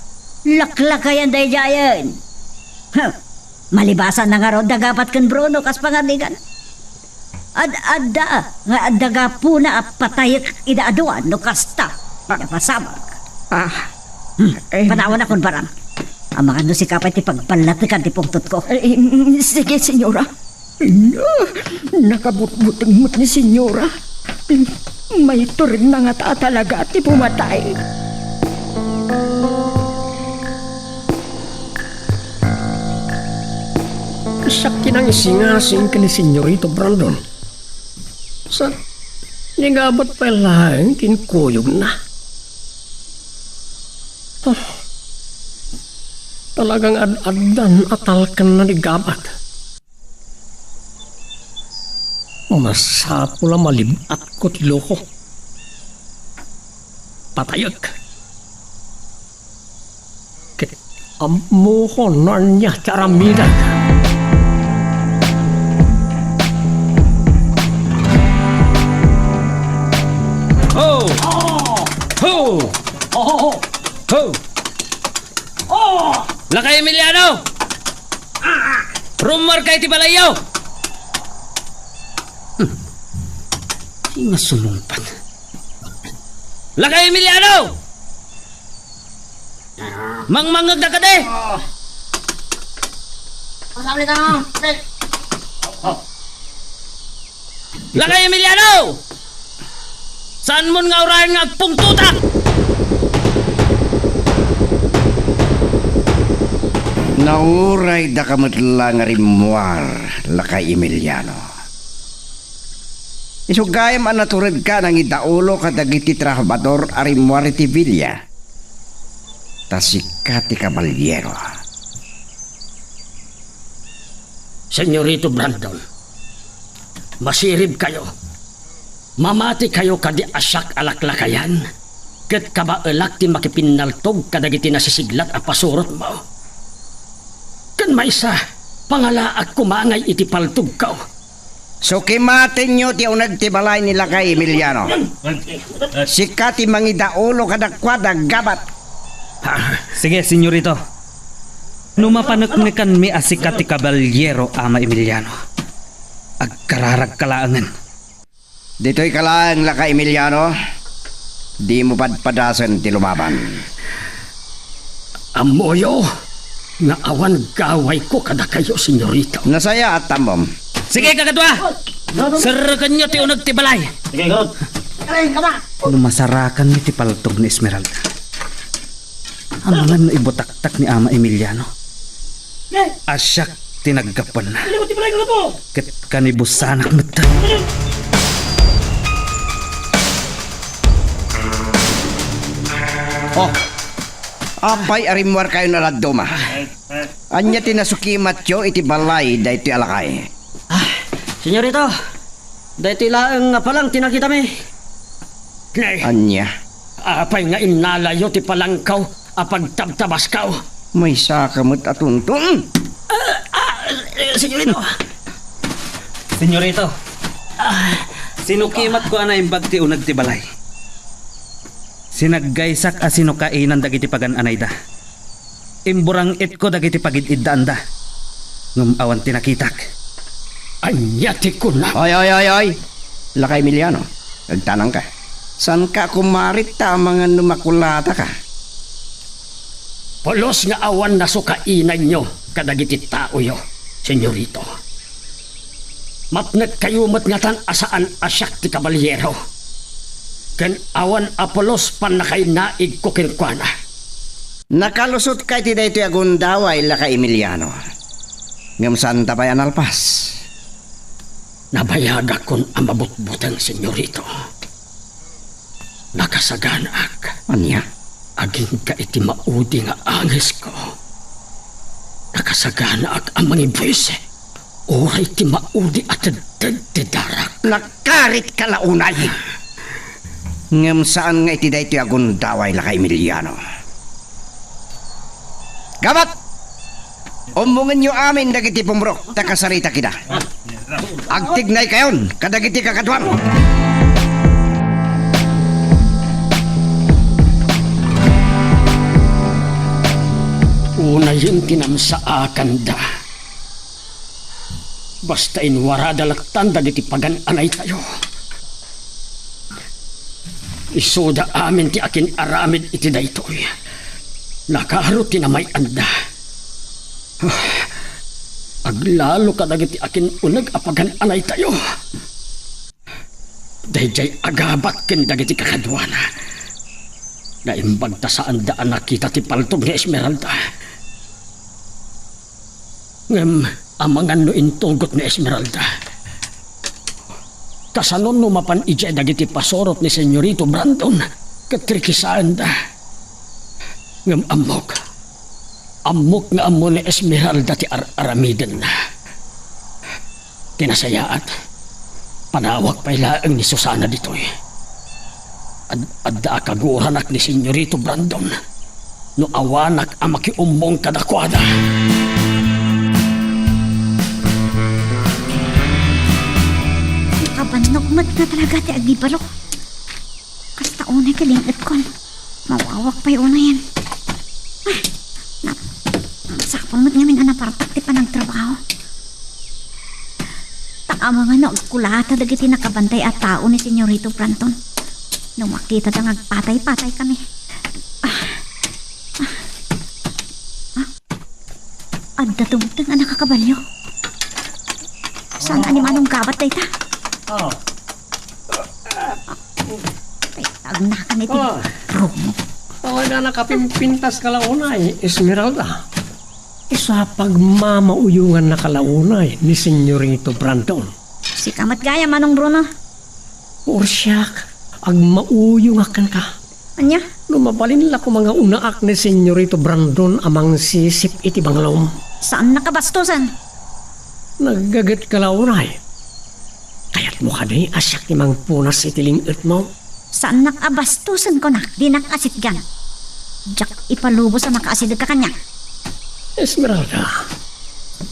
Laklakayan daydiayen. Huh. Malibasan na ngarud da gabat ken Bruno kas pangarnigan. Ad-adda nga adda gapuna a patayek ida a dua no kasta. Ida pasabak. Ah. Hmm. Eh. Panawanakon, barang. Amangan no sika pay ti pagballatekan ti pungtotko. Eh, mm, sige, senyora. Ina, nakabutbuteng met ni senyora. Maituredna ngata a talaga ti pumatay. Siak ti nangisingasing ken ni Senyorito Brandon. Sa, ni gabat pay laeng ti inkuyogna. Ah, talagang ad-addan a talkenna ni gabat. Masapul a malib-atko ti loko. Patayek. Ket ammokon no ania ti aramidek. Ho! Ho! Ho! Lakay Emiliano! Rummuarka iti balayyo! Hmm. Singa sumungbat? Lakay Emiliano! Mangmangngegda kadi! Pasabli ka, pre. Lakay Emiliano! Saanmon nga urayen nga agpungtotak? Nauray daka met la nga rimmuar, Lakay Emiliano. Isu gayam a naturedka a nangidaulo kadagiti trabahador a rimmuar iti villa. Ta sika ti kabalyero. Senyorito Brandon, masiribkayo. Mamatikayo kadi a siak a laklakayan, ket kabaelak ti makipinnaltog kadagiti nasisiglat a pasurotmo. Ken maysa, pangalaak koma ngay iti paltogko. Sukimatenyo ti uneg ti balay ni Lakay Emiliano. Sika ti mangidaulo kadakuada, gabat. Ah, sige, senyorito. No mapaneknekanmi a sika ti kabalyero, Ama Emiliano, agkararagka laengen. Ditoyka laeng, Lakay Emiliano. Dimo padpadasen ti lumaban. Ammoyo nga awan gawayko kadakayo, senyorito. Nasayaat, ammom. Sige, kakadua! Serrekenyo ti uneg ti balay. Sige, garud. No masarakanmi ti paltog ni Esmeralda, amangan no ibutaktak ni Ama Emiliano a siak ti naggapuanna. Ket kanibusanak met. Oh, apay a rimmuarkayon a dadduma? Ania ti nasukimatyo iti balay daytoy a lakay? Ah, senyorito, daytoy laeng nga palang ti nakitami. Ania? Apay nga innalayo ti palangko a pagtabtabasko? Maysaka met a tunton. Ah, ah, eh, senyorito. Senyorito. Ah. Sinukimatko a naimbag ti uneg ti balay. Sinaggaysak a sinukainan dagiti pagan-anayda. Imburang-itko dagiti pagid-iddaanda, ngem awan ti nakitak. Ania ti kuna? Oy, oy, oy, oy! Lakay Emiliano, agtanangka. Saanka a kumarit ta amangan no makulataka? Pulos nga awan nasukainanyo kadagiti taoyo, senyorito. Mapnekkayo met ngatan a saan a siak ti kabalyero, ken awan a pulos pannakainaigko kenkuana. Nakalusot ka iti daytoy a gundaway, Lakay Emiliano. Ngem saanta pay a nalpas. Nabayagakon a mabutbuteng, senyorito. Nakasaganaak. Ania? Agingga iti maudi nga angesko. Nakasaganaak a mangibuisi. Uray ti maudi a tedded ti darak. Nakaritka la unay. Ngem saan nga iti daytoy a gundaway, Lakay Emiliano. Gabat! Ummongenyo amin dagiti pumrok ta kasaritak ida. Agtignaykayon kadagiti kakaduam. Unayen ti namsaakanda. Basta inwarada lattan dagiti pagan-anaytayo. Isuda amin ti akin-aramid iti daytoy. Nakaro ti namay-anda. Ah, aglalo kadagiti akin-uneg a pagan-anaytayo. Daydiay a Gabat ken dagiti kakaduana. Naimbag ta saanda a nakita ti paltog ni Esmeralda. Ngem amangan no intugot ni Esmeralda. Kasano no mapan idiay dagiti pasurot ni Senyorito Brandon ket rikisaenda? Ngem ammok, ammok nga ammo ni Esmeralda ti ar-aramidenna. Ti nasayaat, panawag pay laeng ni Susana ditoy. Ad-, adda a kaguranak ni Senyorito Brandon no awanak a makiummong kadakuada. Nakabannok met nga talaga ti agibalo. Kasta unay ti ling-etkon. Mawawak pay unayen. Ah, na-, nasapul met ngamin a napartak ti panagtrabaho. Ta amangan no agkulata dagiti nakabantay a tao ni Senyorito Brandon. No makitada nga agpatay-patay kami. Ah, ah, ah. Adda dumteng a nakakabalio. Saan a ni Manong Gabat dayta? Ah. Ay, agnakan iti Ah. rumo. Talaga nakapimpintas ka la unay, Esmeralda. Isu a pagmamauyonganna ka la unay ni Senyorito Brandon. Sika met gayam, Manong Bruno. Or siak, agmauyongak kenka. Ania? No mabalin la koma nga unaak ni Senyorito Brandon a mangsisip iti banglom. Saannak a bastosen. Naggaget ka la unay. Kayatmo kadi a siak ti mangpunas iti ling-etmo? Saannak a bastosen, kunak, dinak asitgan. Diak ipalubos a makaasidegka kaniak. Esmeralda,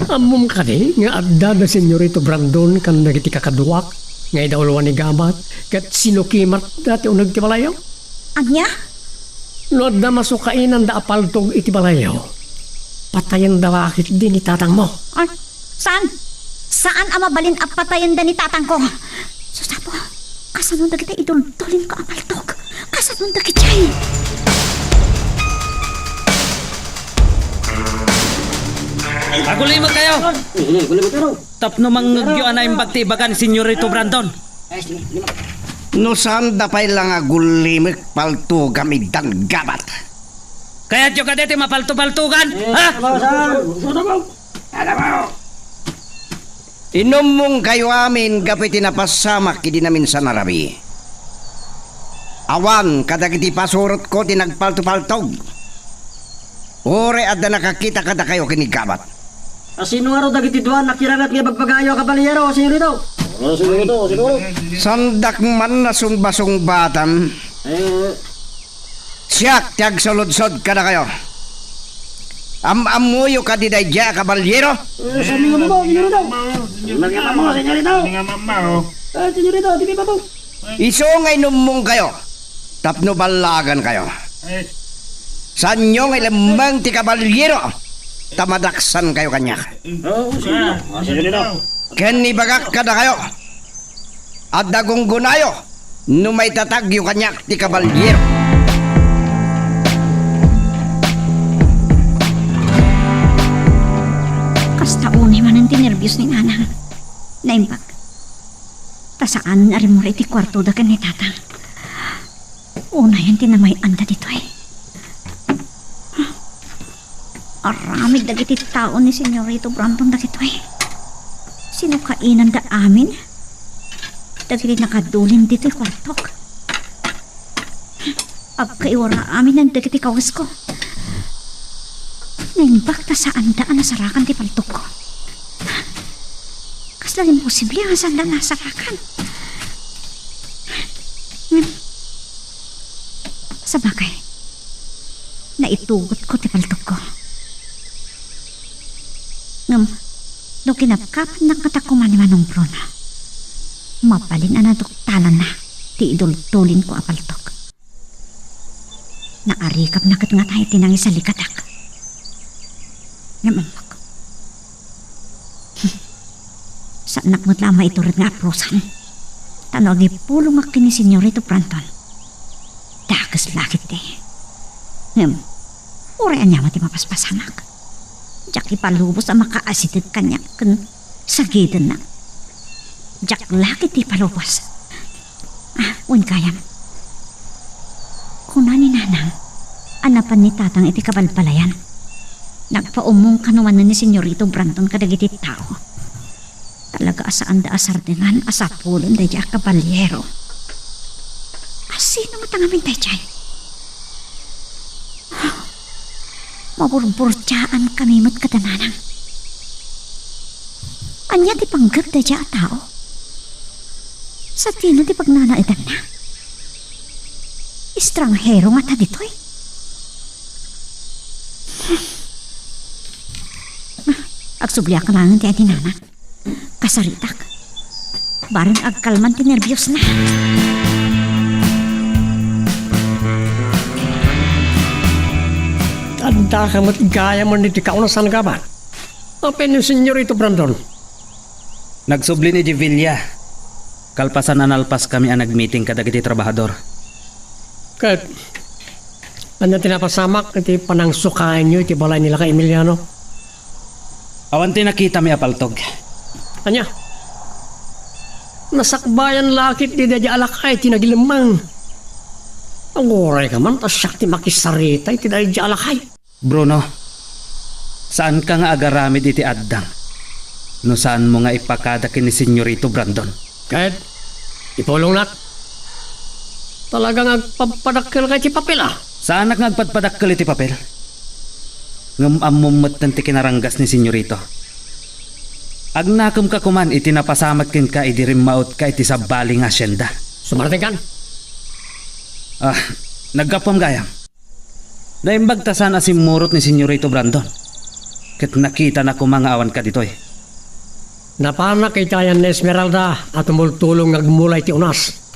ammom kadi nga adda da Senyorito Brandon ken dagiti kakaduak nga idawluan ni Gabat ket sinukimatda ti uneg ti balayyo? Ania? No adda masukainanda a paltog iti balayyo, patayenda la ketdi ni tatangmo. Ah, saan? Saan a mabalin a patayenda ni tatangko? Sus, Apo, kasano dagiti iduldulinko a paltog? Kasano dagiti? Agulimekkayo! Tapno mangngegyo a naimbag ti ibaga ni Senyorito Brandon. No saanda pay la nga agulimek, paltogam itdan, Gabat. Kayatyo kadi ti mapaltopaltogan? Ha? Inummongkayo amin gapu iti napasamak idi naminsan a rabii. Awan kadagiti pasurotko ti nagpaltopaltog. Uray adda nakakita kadakayo ken ni Gabat. A sino ngarud dagiti dua a nakiranget nga ibagbagayo a kabaliyero, Senyorito? Senyorito, Senyorito. Saandak man a sungbasungbatan. Eh. Siak ti agsuludsod kadakayo. Am-ammoyo kadi daydiay a kabaliyero? Eh, saan nga mama, Senyorito? Saan nga mama, Senyorito? Saan nga mama, oh? Eh, Senyorito, di ba po? Isu nga inummongkayo tapno ballagankayo. Eh. Saanyo nga ilemmeng ti kabaliyero ta madaksankayo kaniak. Oh, Senyorito. Ah, Senyorito. Ken ibagak kadakayo, adda gunggonayo no maitatagyo kaniak ti kabaliyero. Kasta unay manen ti nerbios ni Nanang. Naimbag. Ta saan a rimmuar iti kuartoda ken ni Tatang. Unayen ti namay-anda ditoy. Aramid dagiti tao ni Senyorito Brandon dagitoy. Sinukainanda amin dagiti nakadulin ditoy kuartok. Agkaiwara amin dagiti kawesko. Naimbag ta saanda a nasarakan ti paltogko. Talaga imposible nga saan da nasarakan. Ngem, sabagay, naitugotko ti paltogko. Ngem, no kinapkapannak ngata koma ni Manong Bruno, mabalin a naduktalanna ti idultulinko a paltog. Naarikapna ket ngata iti nangisalikadak. Ngem ammok, saannak met la a maitured nga aprosan. Ta no agipulongak ken ni Senyorito Brandon, dakes la ketdi. Ngem, uray aniaman ti mapaspasamak, diak ipalubos a makaasideg kaniak ken sagidenna. Diak la ketdi ipalubos. Ah, wen gayam. Kuna ni Nanang a napan ni Tatang iti kabalbalayan. Nagpaummong kano manen ni Senyorito Brandon kadagiti tao. Talaga a saanda a sardengan a sapulen daydiay a kabaliero. A sino met ngamin daydiay? Maburburtiaan kami met kada Nanang. Ania ti panggep daydiay a tao? Sadino ti pagnanaedanna? Estranghero ngata ditoy? Agsubliak laengen ti adi Nanang. Kasaritak. Bareng agkalman ti nerbiosna. Addaka met gayam iti kauna, saan, Gabat? Apay ni Senyorito Brandon? Nagsubli ni Jevilla. Kalpasan a nalpaskami a nagmeeting kadagiti trabahador. Ket ania ti napasamak iti panangsukaenyo iti balay ni Lakay Emiliano? Awan ti nakitami a paltog. Ania? Nasakbayan la ketdi daydiay a lakay ti nagilemmang. Agurayka man ta siak ti makisarita iti daydiay a lakay. Bruno, saanka nga agaramid iti addang no saanmo nga ipakada ken ni Senyorito Brandon. Ket ipulongnak. Talaga nga agpadpadakkelka iti papel, a? Saanak nga agpadpadakkel iti papel. Ngem ammom metten ti kinaranggas ni Senyorito. Agnakemka koman iti napasamak kenka idi rimmaotka iti sabali nga asienda. Sumartingkan. Ah, naggapuam gayam. Naimbag ta saan a simmurot ni Senyorito Brandon. Ket nakitana koma nga awanka ditoy. Napanak iti ayan ni Esmeralda a tumultulong nga agmula iti unas.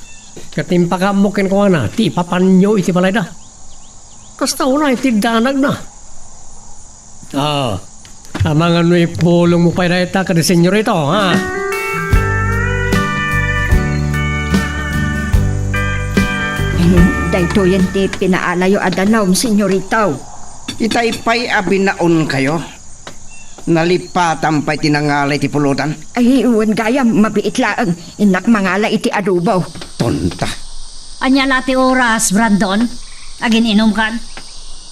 Ket impakaammo kenkuana ti ipapanyo iti balayda. Kasta unay ti danagna. Ah, amangan no ipulongmo pay dayta kadi Senyorito, ha? Daytoyen ti pinaalayo a danum, Senyorito. Itay pay a binaonkayo. Nalipatan pay ti nangala iti pulutan. Ay, wen gayam, mabiit laeng. Innak mangala iti adobo. Tonta. Ania la ti oras, Brandon? Agin-inumkan?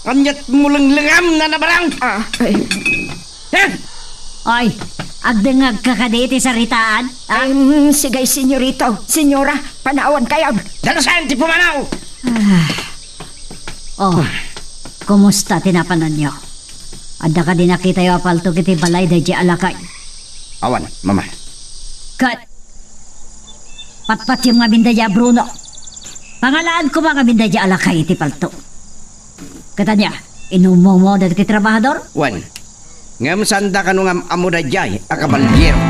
Aniat mo lenglengam, nanabarang? Ah, ay. Eh! Ay, agdengngegka kadi iti saritaan? Ah? Ay, mm, sige, senyorito. Senyora, panawan kayo. Dalusan ti pumanaw! Ah. Oh, kumusta ti napananyo? Adda kadi nakitayo a paltog iti balay daydi a lakay? Awan, mama. Ket patpatiem ngamin daydi a Bruno. Pangalaan koma ngamin daydi a lakay iti paltog. Ket ania, inummomo dagiti trabahador? Wen, ngem saanda kano nga am-ammo daydiay a kaballiero.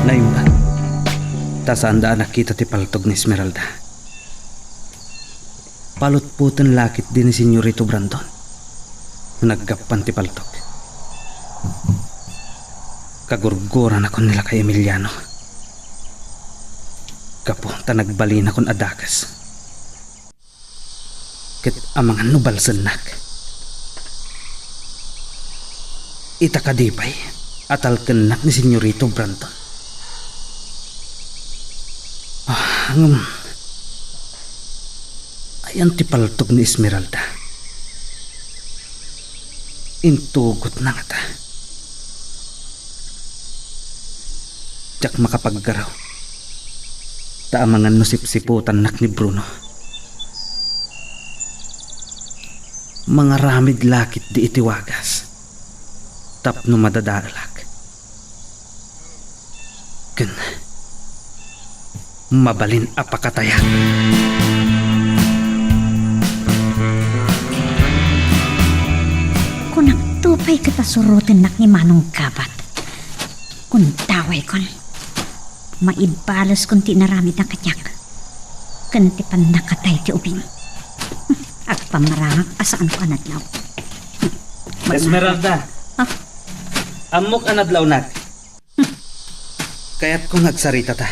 Naimbag, ta saanda a nakita ti paltog ni Esmeralda. Palutpoten la ketdi ni Senyorito Brandon no naggapuan ti paltog. Kagurguranakon ni Lakay Emiliano gapu ta nagbalinakon a dakes. Ket amangan no balsennak. Ita kadi pay a talkennak ni Senyorito Brandon. Ah, ngem, ayan ti paltog ni Esmeralda. Intugotna ngata. Diak makapaggaraw. Ta amangan no sipsiputannak ni Bruno. Mangaramid la ketdi iti wagas tapno madadaelak. Ken mabalin a pakatayak. Kunakto pay ket a surotennak ni Manong Gabat. Kundawaykon. Maibaleskon ti inaramidna kaniak ken ti pannakatay ti ubing. Agpamarangak a saanko a nadlaw. Esmeralda. Ah? Ammok a nadlawnak. Kayatko nga agsaritata.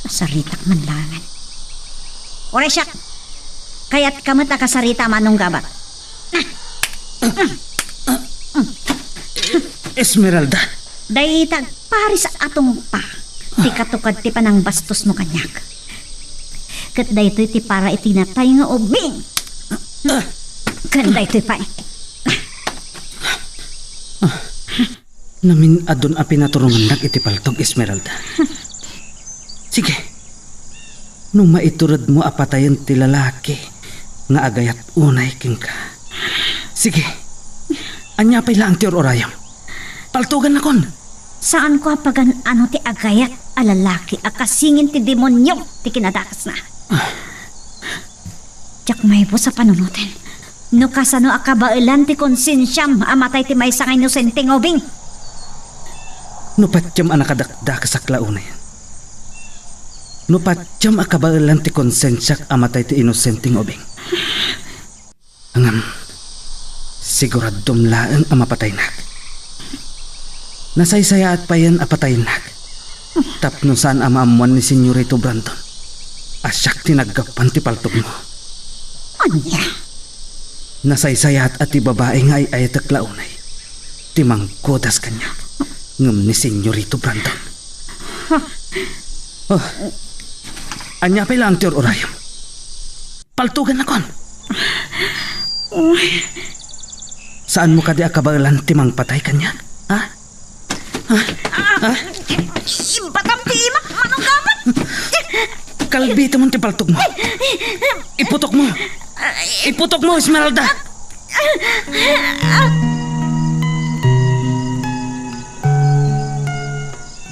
Saritak man laengen. Uray siak, kayatka met a kasarita, Manong Gabat. Esmeralda. Dayta agparis a tungpa ti katukad ti panangbastosmo kaniak. Ket daytoy ti para iti natay nga ubing. Ken daytoy pay. Namin-adun a pinaturongannak iti paltog, Esmeralda. Sige. No maituredmo a patayen ti lalaki nga agayat unay kenka. Sige. Ania pay laeng ti ur-urayem? Paltogannakon. Saanko a pagan-ano ti agayat a lalaki a kasingin ti demonio ti kinadakesna. Ah. Diak maibus a panunoten. No kasano a kabaelan ti konsensiam a matay ti maysa nga inosente nga ubing? No patiem a nakadakdakesak la unay. No patiem a kabaelan ti konsensiak a matay ti inosente nga ubing. Ngem, siguradom laeng a mapataynak. Nasaysayaat payen a patayennak. Tapno saan a maammoan ni Senyorito Brandon a siak ti naggapuan ti paltogmo. Ania? Nasaysayaat a ti babai nga ay-ayatek la unay ti manggudas kaniak ngem ni Senyorito Brandon. Oh, ania pay laeng ti ur-urayem? Paltogannakon. Uy. Saanmo kadi a kabaelan ti mangpatay kaniak? Ha? Ha? Ha? Ibatam ti imak, Manong Gabat! Kalbitemon ti paltogmo. Iputokmo. Iputokmo, Esmeralda.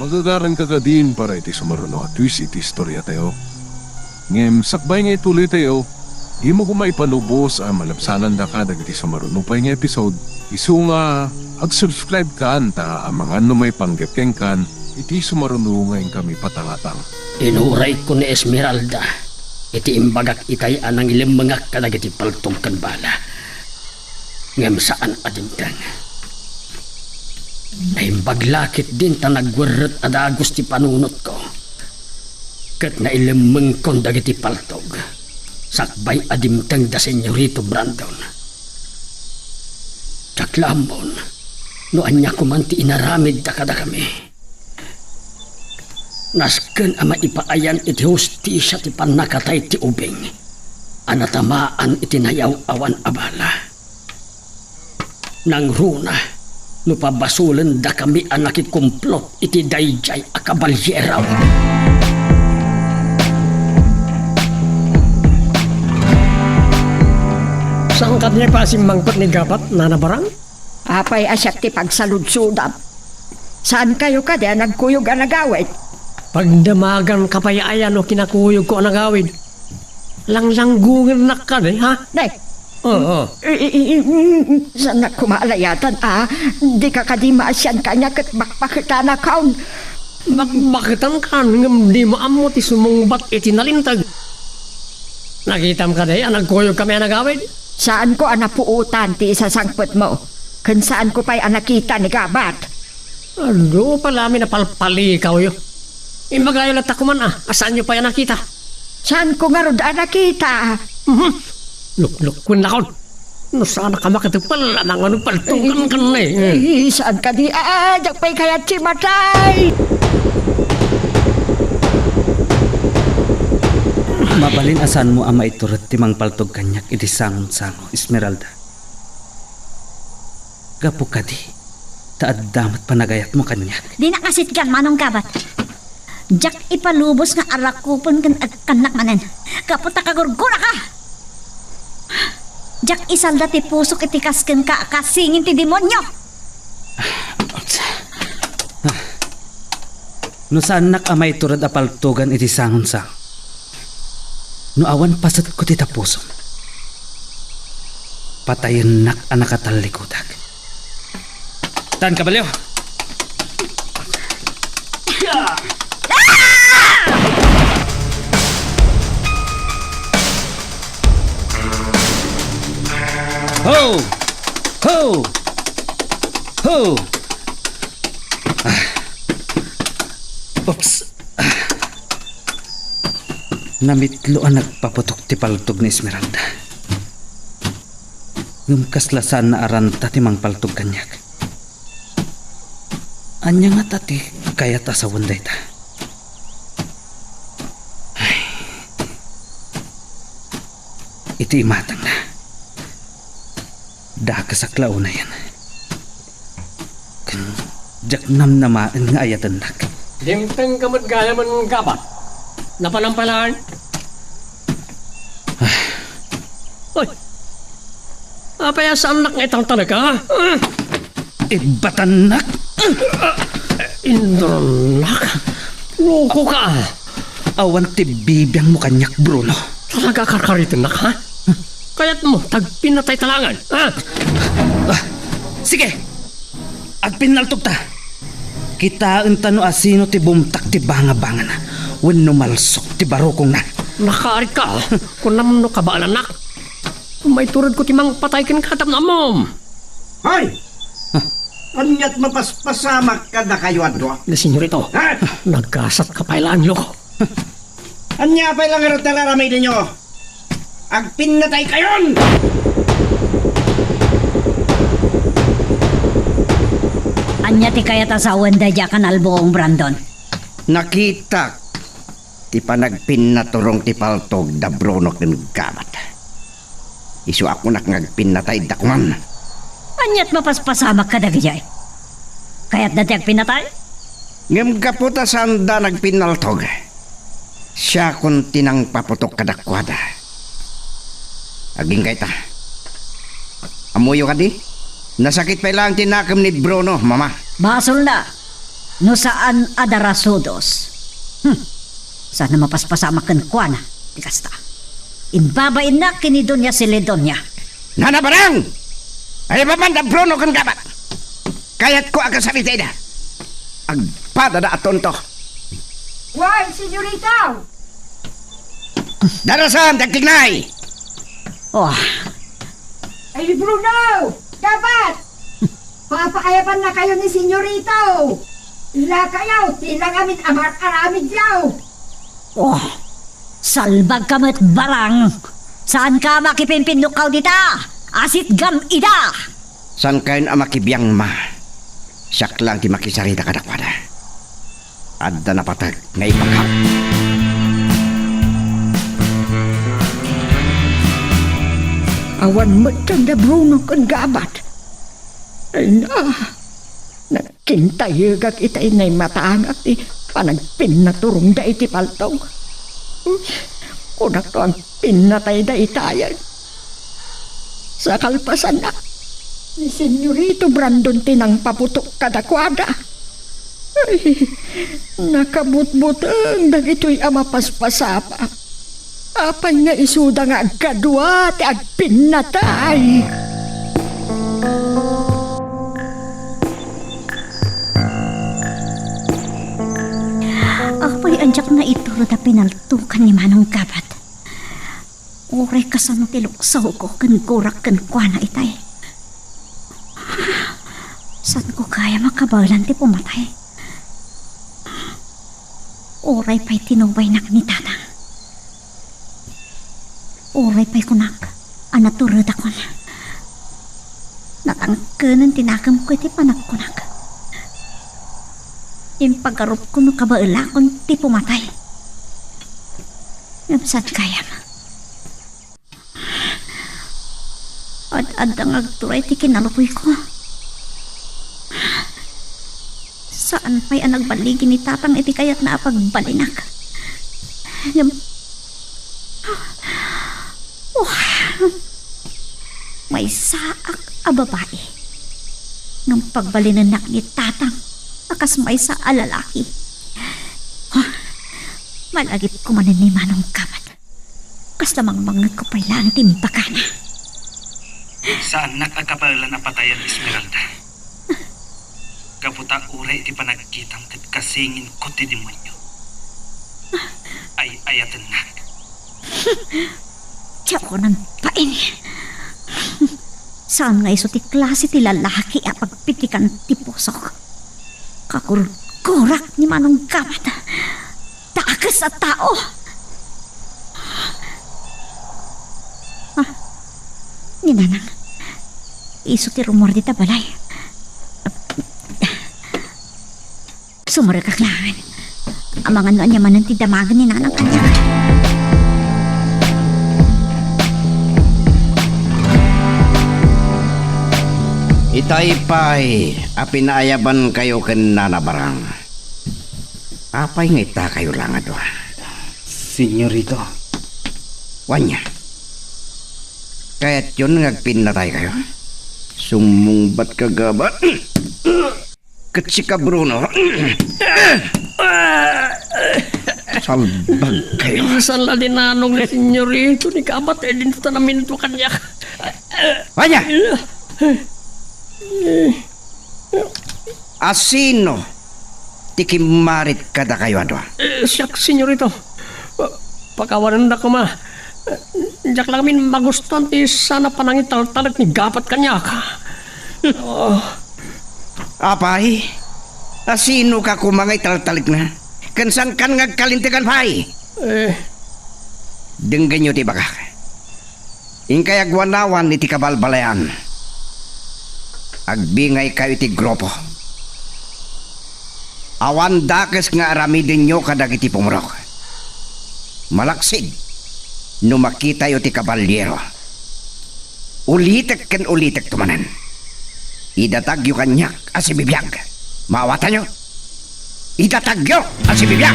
Magagaranka kadin para iti sumaruno a twist iti istoriatayo. Ngem sakbay nga ituloytayo, dimo koma ipalubos a malabsanandaka dagiti sumaruno pay nga episode. Isu nga ag-subscribe kan ta amangan no maipanggep kenkan iti sumaruno nga inkami patangatang. Inurayko ni Esmeralda iti imbagak itay a nangilemmengak kadagiti paltog ken bala. Ngem saan a dimteng. Naimbag la ketdin ta nagwerret a dagus ti panunotko. Ket nailemmengkon dagiti paltog sakbay a dimteng da Senyorito Brandon. Diak la ammon no ania koman ti inaramidda kadakami. Nasken a maipaayan iti hustisia ti pannakatay ti ubing a natamaan iti nayaw-awan a bala. Nangruna no pabasolendakami a nakikumplot iti daydiay a kabalyero. Saan kadi a simmangpet ni Gabat, Nana Barang? Apay a siak ti pagsaludsodam? Saankayo kadi a nagkuyog a nagawid? Pagdamaganka pay aya no kinakuyogko a nagawid? Langlanggongennak kadi, ha? Nay. Oo. I, i, i, mm, saannak koma a layatan a dika kadi maasian kaniak ket bakbaketanakon. Bakbaketankan ngem dimo ammo ti sumungbat iti nalinteg. Nakitam kadi a nagkuyogkami a nagawid? Saanko a napuotan ti isasangpetmo, ken saanko pay a nakita ni Gabat. Adu pay la amin a palpalikawyo. Imbagayo latta koman a, a saanyo pay a nakita. Saanko ngarud a nakita. Mhm. Luklukuennakon. No saanak a makatepel, amangan no paltogan kan ne. Eh, saan kadi? Ah, diak pay kayat ti matay. Mabalin a saanmo a maitured ti mangpaltog kaniak iti sangonsango, Esmeralda. Gapu kadi, ta adda met panagayatmo kaniak. Dinak nga sitgan, Manong Gabat. Diak ipalubos nga arakupen ken agkannak manen. Gapu ta kagurguraka! Diak isalda ti pusok iti kas kenka a kasingin ti demonio. No saannak a maitured a paltogan iti sangonsa, no awan pasetko ti tapusom, patayennak a nakatallikudak. Tan, kabalio! Ho! Ho! Ho! Ah. Oops. Ah. Namitlo a nagpaputok ti paltog ni Esmeralda. Ngem kasla saan a ranta ti mangpaltog kaniak. Ania ngata ti kayat a sawen dayta? Ay. Iti imatangna, dakesak la unayen. Ken diak namnamaen nga ayatennak. Dimtengka met gayamen, gabat. Napanan pay laeng? Ay. Apay a saannak nga italtalek, ha? Ah. Ibatannak? Ah, indronnak? Lokoka, ah. Awan ti bibiangmo kaniak, Bruno. Talaga a karkaritennak, ha? Kayatmo, tagpinnatayta laengen, ha? Ah, sige! Agpinnaltogta. Kitaenta no asino ti bumtak ti bangabangana wenno malsok ti barukongna. Nakaarik ka, ah. Kunam no kabaelannak. Maituredko ti mangpatay kenka tapno ammom. Hoy! Ania't mapaspasamak kadakayo a dua? Ni Senyorito, ha? Nagkasatka pay laeng, loko. Ania pay la ngarud ti ar-aramidenyo? Agpinnataykayon! Ania ti kayat a sawen daydiay a kanalbuong, Brandon? Nakitak ti panagpinnaturong ti paltog da Bruno ken Gabat. Isu a kunak nga agpinnatay da kuman. Ania't mapaspasamak kadagijay? Kayatda ti agpinnatay? Ngem gapu ta saanda nagpinnaltog, siakon ti nangpaputok kadakuada. Agingga ita. Ammoyo kadi? Nasakit pay laeng ti nakem ni Bruno, Mama. Basolna no saan a darasudos. Hmm. Saan a mapaspasamak kenkuana ti kasta. Imbabainnak ken ni Doña Celedonia. Nana Barang! Aya papan da Bruno ken Gabat? Kayatko a kasarita ida. Agpadada a tonto. Wen, senyorita! Darasan, tagtignay! Oh. Ay, Bruno! Gabat! Papaayabannakayo ni senyorito! Ilakayo ti nangamin a mar-aramidyo! Oh, salbagka met, Barang! Saanka a makipinpinnukkaw dita? Asitgam ida! Saankayon a makibiang, Ma. Siak laeng ti makisarita kadakuada. Adda napateg nga ibagak. Awan met da Bruno ken Gabat. Ay na, nagkintayegak itay naimatangak ti panagpinnaturongda iti paltog. Kunak no agpinnatayda itayen. Sa kalpasanna, ni Senyorito Brandon ti nangpaputok kadakuada. Ay, nakabutbuteng dagitoy a mapaspasamak. Apay nga isuda nga agkadua ti agpinnatay? Apay a diak naiturod a pinaltokan ni Manong Gabat? Uray kasano ti luksawko ken gurak kenkuana itay. Saanko gayam a kabaelan ti pumatay. Uray pay tinubaynak ni Tata. Uray pay kunak a naturedakon. Natangkenen ti nakemko iti panagkunak. Impagarupko no kabaelakon ti pumatay. Ngem saan gayam? Ad-adda nga agturay ti kinalukuyko. Saan pay a nagballigi ni Tatang iti kayatna a pagbalinak. Ngem, oh, maysaak a babai. Ngem pagbalinennak ni Tatang a kas maysa a lalaki. Huh, malagip ko manen ni Manong Gabat. Kasla mangmangngegko pay laeng ti imbagana. Saannak a kabaelan a patayen, Esmeralda. Gapu ta uray iti panagkitam ket kasinginko ti demonio. Ay-ayatennak. Diak unay bain. Saan nga isu ti klase ti lalaki a pagpitikan ti pusok. Kagurgurak ni Manong Gabat. Dakes a tao. Ah, ni Nanang. Isu ti rummuar dita balay. Sumrekak laeng. Amangan no ania manen ti damagen ni Nanang kaniak. Itay pay a pinaayabankayo ken Nana Barang. Apay nga itakayo la nga dua? Señorito. Wen aya? Kayatyon nga agpinnataykayo? Summungbat ka, Gabat. Ket sika, Bruno. Salbagkayo. Insan la dinanong ni Señorito ni Gabat, e dinto ta naminto kaniak. Wen aya? A sino ti kimmarit kadakayo a dua? Eh, siak, Señorito. Pa-, pakawanendak koma. Eh, diak la ngamin magustuan ti saan a panangitaltalek ni Gabat kaniak. Oh. Apay, a sinoka koma nga italtalekna? Ken saankan nga agkalintegan pay? Eh. Denggenyo ti ibagak. Inkay agwanawan iti kabalbalayan. Agbingaykayo iti grupo. Awan dakes nga aramidenyo kadagiti pumurok. Malaksid no makitayo ti kabalyero. Ulitek ken ulitekto manen. Idatagyo kaniak a sibibiag. Maawatanyo? Idatagyo a sibibiag!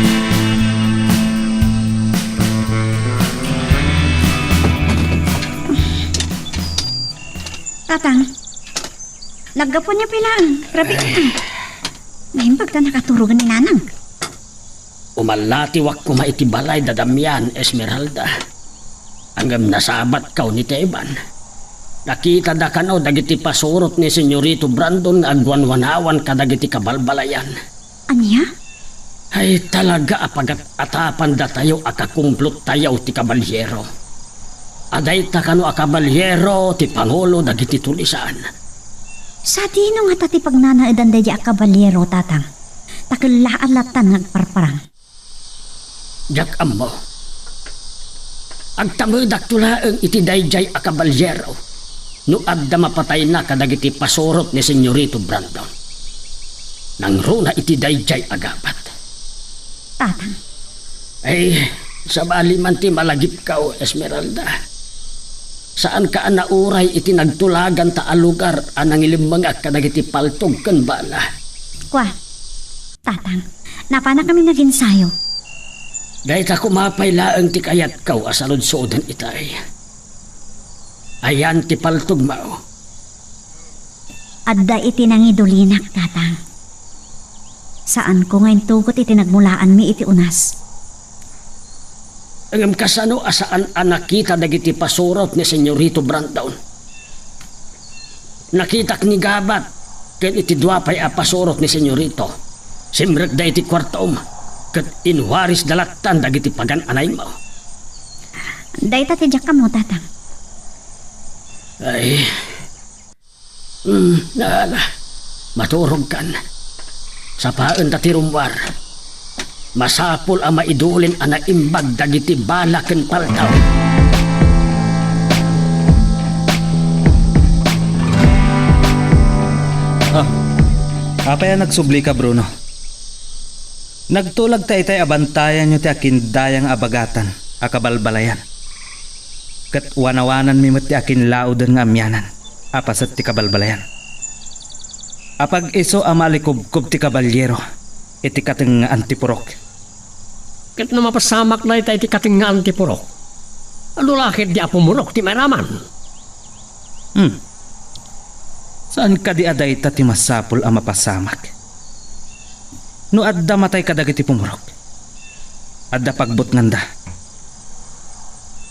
Tatang, naggapu ania pay laeng, rabii. Naimbag ta nakaturogen ni Nanang. Umallatiwak koma iti balay da Damian, Esmeralda. Ngem nasabatkaw ni Teban. Nakitada kano dagiti pasurot ni Señorito Brandon nga agwanwanawan kadagiti kabalbalayan. Ania? Ay, talaga a pagat-atapandatayo a kakumplottayo ti kabalyero. A dayta kano a kabalyero ti pangulo dagiti tulisan. Sadino ngata ti pagnanaedan daydiay a kabalyero, Tatang? Ta kellaan lattan nga agparparang. Diak ammo. Agtamedakto laeng iti daydiay a kabalyero no adda mapatayna kadagiti pasurot ni Señorito Brandon. Nangruna iti daydiay a gabat. Tatang. Ay, sabali man ti malagipkaw, Esmeralda. Saanka a nauray iti nagtulaganta a lugar a nangilimmengak kadagiti paltog ken bala. Kua, Tatang, napanakami nagensayo. Dayta koma pay laeng ti kayatko a saludsoden itay. Ayan ti paltogmo. Adda iti nangidulinak, Tatang. Saanko nga intugot iti nagmulaanmi iti unas. Ngem kasano a saan a nakita dagiti pasurot ni Señorito Brandon? Nakitak ni Gabat ken iti dua pay a pasurot ni Señorito. Simrekda iti kuartom ket inwarisda lattan dagiti pagan-anaymo. Dayta ti diak ammo, Tatang. Ay, Hmm, ala, maturogkan. Sapaenta ti rummuar. Masapul a maidulin a naimbag dagiti bala ken paltog. Ah, apay a nagsublika, Bruno? Nagtulag ta itay a bantayanyo ti akindayang a bagatan a kabalbalayan. Ket wanawananmi met ti akinlauden nga amianan a paset ti kabalbalayan. Apag-isu a malikubkob ti kabalyero iti katengngaan ti purok. Ket no mapasamak dayta iti katengngaan ti purok, adu la ketdi a pumurok ti mairaman. Hmm. Saan kadi a dayta ti masapul a mapasamak? No adda matay kadagiti pumurok, adda pagbutnganda.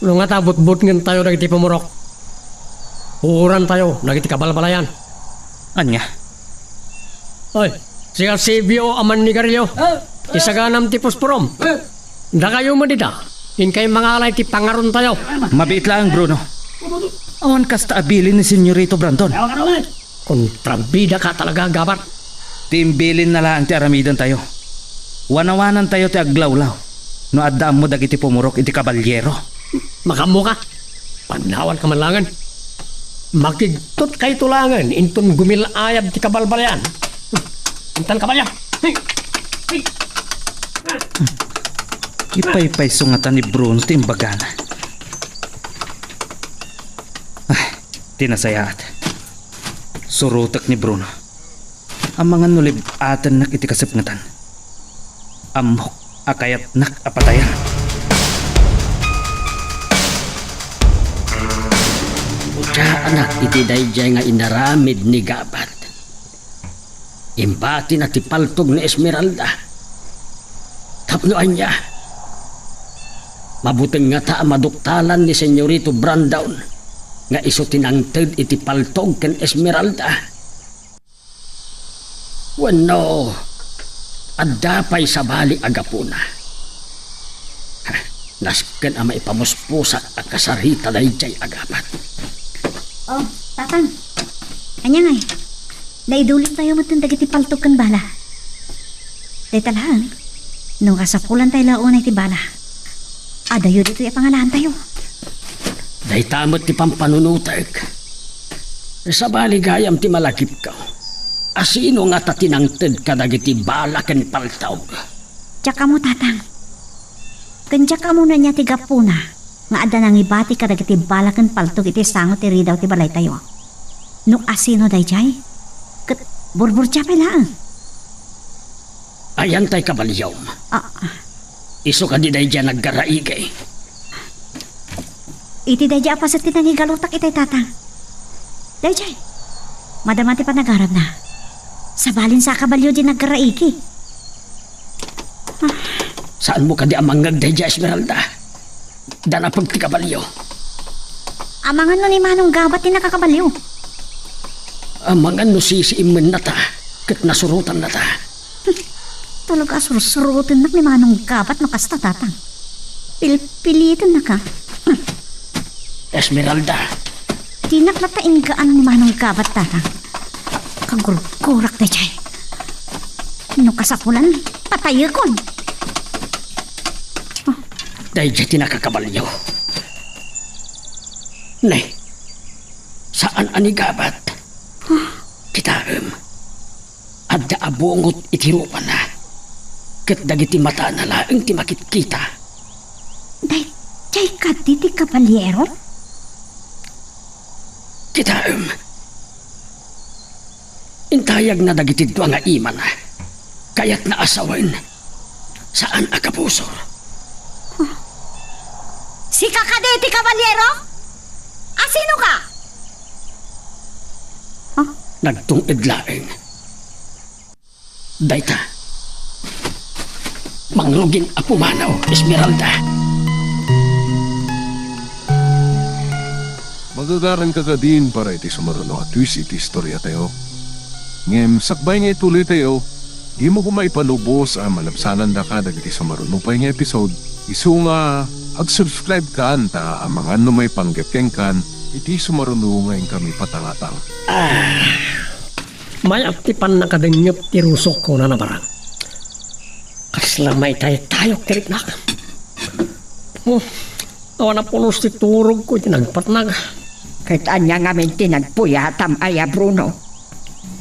No ngata butbutngentayo dagiti pumurok, uurantayo dagiti kabalbalayan. Ania? Oy, sika, Sibio a mannigarilyo. Ah! Isaganam ti pusporom. Ah! Dakayo met dita, inkay mangalay ti pangarontayo. Mabiit laeng, Bruno. Awan kasta a bilin ni Senyorito Brandon. Kontrabidaka talaga, Gabat. Ti imbilinna laeng ti aramidentayo. Wanawanantayo ti aglawlaw no adda ammo dagiti pumurok iti kabalyero. Makaammoka. Pagnawanka man laengen. Makigtotkayto laengen inton gumil-ayab ti kabalbalayan. Intan kabalyo. Hey! Hey! Ipaypayso ngata ni Bruno ti imbagana. Ah, ti nasayaat. Surotek ni Bruno. Amangan no lib-atennak iti kasepngetan. Ammok a kayatnak a patayen. Dianak iti daydiay nga inaramid ni Gabat. Imbatina ti paltog ni Esmeralda. Tapno ania? Mabuteng ngata a maduktalan ni Senyorito Brandon nga isu ti nangted iti paltog ken Esmeralda. Wenno, adda pay sabali a gapuna. Ha, nasken a maipamuspusak a kasarita daydiay a Gabat. Oh, Tatang. Ania ngay? Naidulingtayo metten dagiti paltog ken bala. Dayta laeng, no kasapulan tayo la unay ti bala, adayo ditoy a pangalaantayo. Dayta met ti pampanunotek. Sabali gayam ti malagipko. Asino ngata ti nangted kadagiti bala ken paltog? Diak ammo, Tatang. Ken diak ammo no ania ti gapuna nga adda nangibati kadagiti bala ken paltog iti sango ti ridaw ti balaytayo. No asino daydiay, ket burburdia pay laeng. Ayan tay kabalyom. Ah. Isu kadi daydiay a naggaraigi? Iti daydiay a paset ti nangigalutak itay, Tatang. Daydiay, madama ti panagarabna. Sabalin sa kabalyo di naggaraigi. Saanmo kadi a mangngeg daydiay, Esmeralda? Danapeg ti kabalyo. Amangan no ni Manong Gabat ti nakakabalyo. Amangan no sisiimmennata ket nasurotannata. Talaga a sursurotennak ni Manong Gabat no kasta, Tatang. Pilpilitennaka. Esmeralda. Dinak latta inggaan ni Manong Gabat, Tatang. Kagurgurak daydiay. No kasapulan, patayekon. Daydiay ti nakakabalyo. Ne, saan a ni Gabat? Kitaem. Adda a bungot iti rupana, ket dagiti matana laeng ti makitkita. Daydiay kadi ti kabalyero? Kitaem. Intayagna dagiti dua nga imana. Kayatna a sawen. Saan a kabusor. Sika kadi ti kabalyero? Asino ka? Nagtung-ed laeng. Dayta. Mangrugin a pumanaw, Esmeralda. Magagaranka kadin para iti sumaruno a twist iti istoriatayo. Ngem sakbay nga ituloytayo, dimo koma ipalubos a malabsanandaka dagiti sumaruno pay nga episode. Isu nga, ag-subscribe kan ta amangan no maipanggep kenkan iti sumaruno nga inkami patangatang. Ah, mayat ti pannakadengngep ti rusok, kunana, barang. Kasla maitaytayok ti riknak. Hmm, awan a pulos ti turogko iti nagpatnag. Ket ania ngamin ti nagpuyatam aya, Bruno?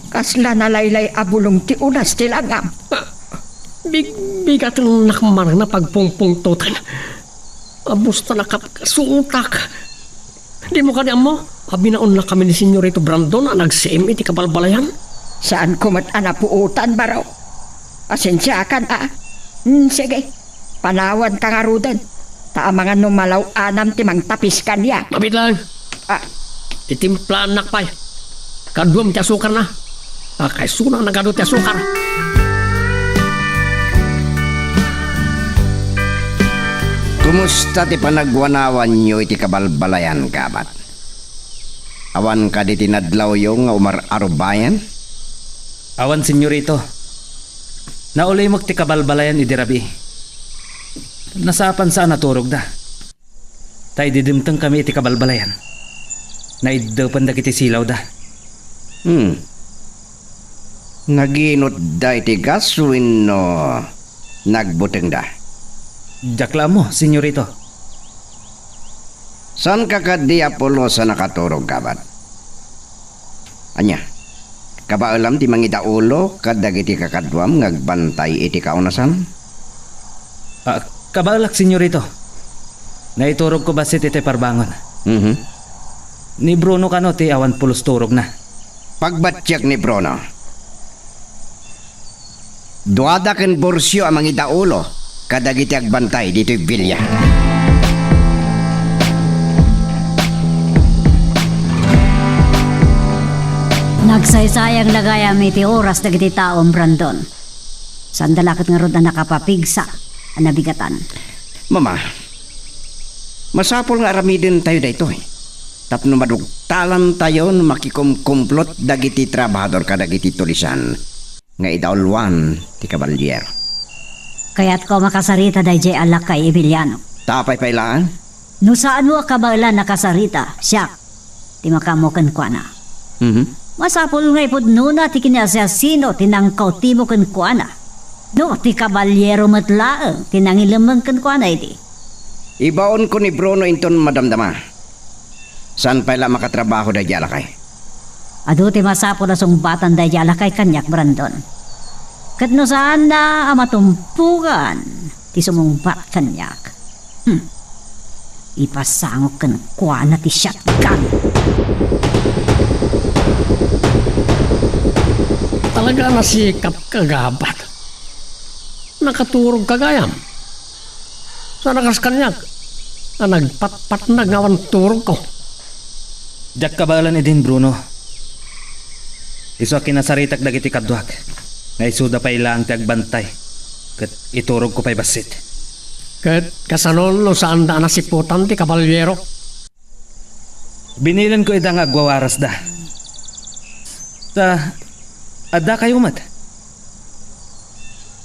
Kasla nalaylay a bulong ti unas ti langam. Ah, bigbigatennak man a pagpungpungtotan. Abus ta nakapkasutak. Dimo kadi ammo a binaonnakami ni Senyorito Brandon a nagsim iti kabalbalayan? Saanko met a napuotan, baro. Pasensiakan, a. Hmm, sige. Panawanka ngaruden. Ta amangan no malaw-anam ti mangtapis kaniak. Mabiit lang. Ah. Titimplaannak pay. Kaduam ti asukarna. Akaysonakna kadu ti asukar. Kumusta ti panagwanawanyo iti kabalbalayan, Gabat? Awan kadi ti nadlawyo nga umar-arubayan? Awan, Senyorito. Naulimek ti kabalbalayan idi rabii. Nasapansa a naturogda. Ta idi dimtengkami iti kabalbalayan, naiddepen dagiti silawda. Hmm. Naginotda iti gas wenno nagbutengda? Diak la ammo, Senyorito. Saanka kadi a pulos a nakaturog, Gabat? Ania, kabaelam ti mangidaulo kadagiti kakaduam nga agbantay iti kaunasan? Ah, kabaelak, Senyorito. Naiturogko bassit iti parbangon. Mhm. Ni Bruno kano ti awan pulos turogna. Pagbatiek ni Bruno. Duada ken Borcio a mangidaulo kadagiti agbantay ditoy villa. Nagsaysayang la gayam iti oras dagiti taom, Brandon. Saanda la ket ngarud a nakapapigsa a nabigatan. Mama, masapul nga aramidentayo daytoy tapno madugtalantayo no makikumkumplot dagiti trabahador kadagiti tulisan nga idauloan ti kabalyero. Kayatko a makasarita daydiay a lakay, Emiliano. Ta apay pay laeng? No saanmo a kabaelan a kasarita, siak ti makaammo kenkuana. Mhm. Masapul nga ipudnona ti kinaasiasino ti nangkawtimo kenkuana. No ti kabalyero met laeng ti nangilemmeng kenkuana idi. Ibaonko ni Bruno inton madamdama. Saan pay la makatrabaho daydiay a lakay? Adu ti masapul a sungbatan daydiay a lakay kaniak, Brandon. Ket no saanna a matumpogan ti sumungbat kaniak, hmm, ipasangok kenkuana ti shotgun. Talaga a nasikapka, Gabat. Nakaturogka gayam. Saan a kas kaniak a nagpatpatnag nga awan turogko. Diak kabaelan idin, Bruno. Isu a kinasaritak dagiti kaduak nga isuda pay laeng ti agbantay ket iturogko pay bassit. Ket kasano no saanda a nasiputan ti kabalyero? Binilenko ida nga agwawarasda. Ta, addakayo met.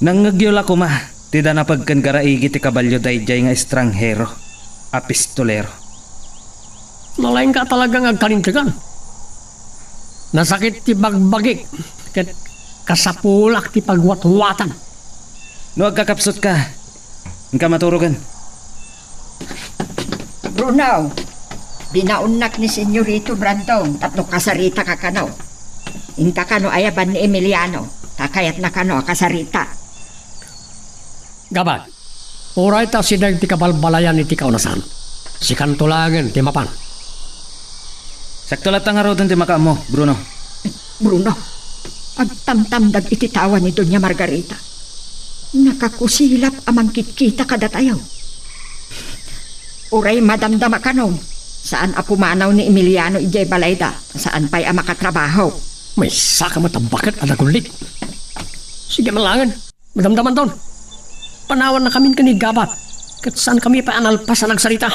Nangngegyo la koma ti danapeg ken garaigi ti kabalio daydiay nga estranghero a pistolero. Nalaingka talaga nga agkalintegan. Nasakit ti bagbagik ket kasapulak ti pagwatwatan. No agkakapsutka, inka maturogen. Bruno, binaonnak ni Senyorito Brandon tapno kasaritaka kano. Inka kano ayaban ni Emiliano, ta kayatna kano a kasarita. Gabat, uray ta sideg ti kabalbalayan iti kaunasan, sikanto laengen ti mapan. Sakto latta ngaruden ti makaammo, Bruno. Bruno, agtamtamdag iti tawa ni Doña Margarita. Nakakusilap a mangkitkita kadatayo. Uray madamdama kano, saan a pumanaw ni Emiliano idiay balayda, saan pay a makatrabaho. Maysaka met a baket a nagullit. Sige man laengen. Madamdamandon, panawannakamin ken ni Gabat, ket saankami pay a nalpas a nagsarita.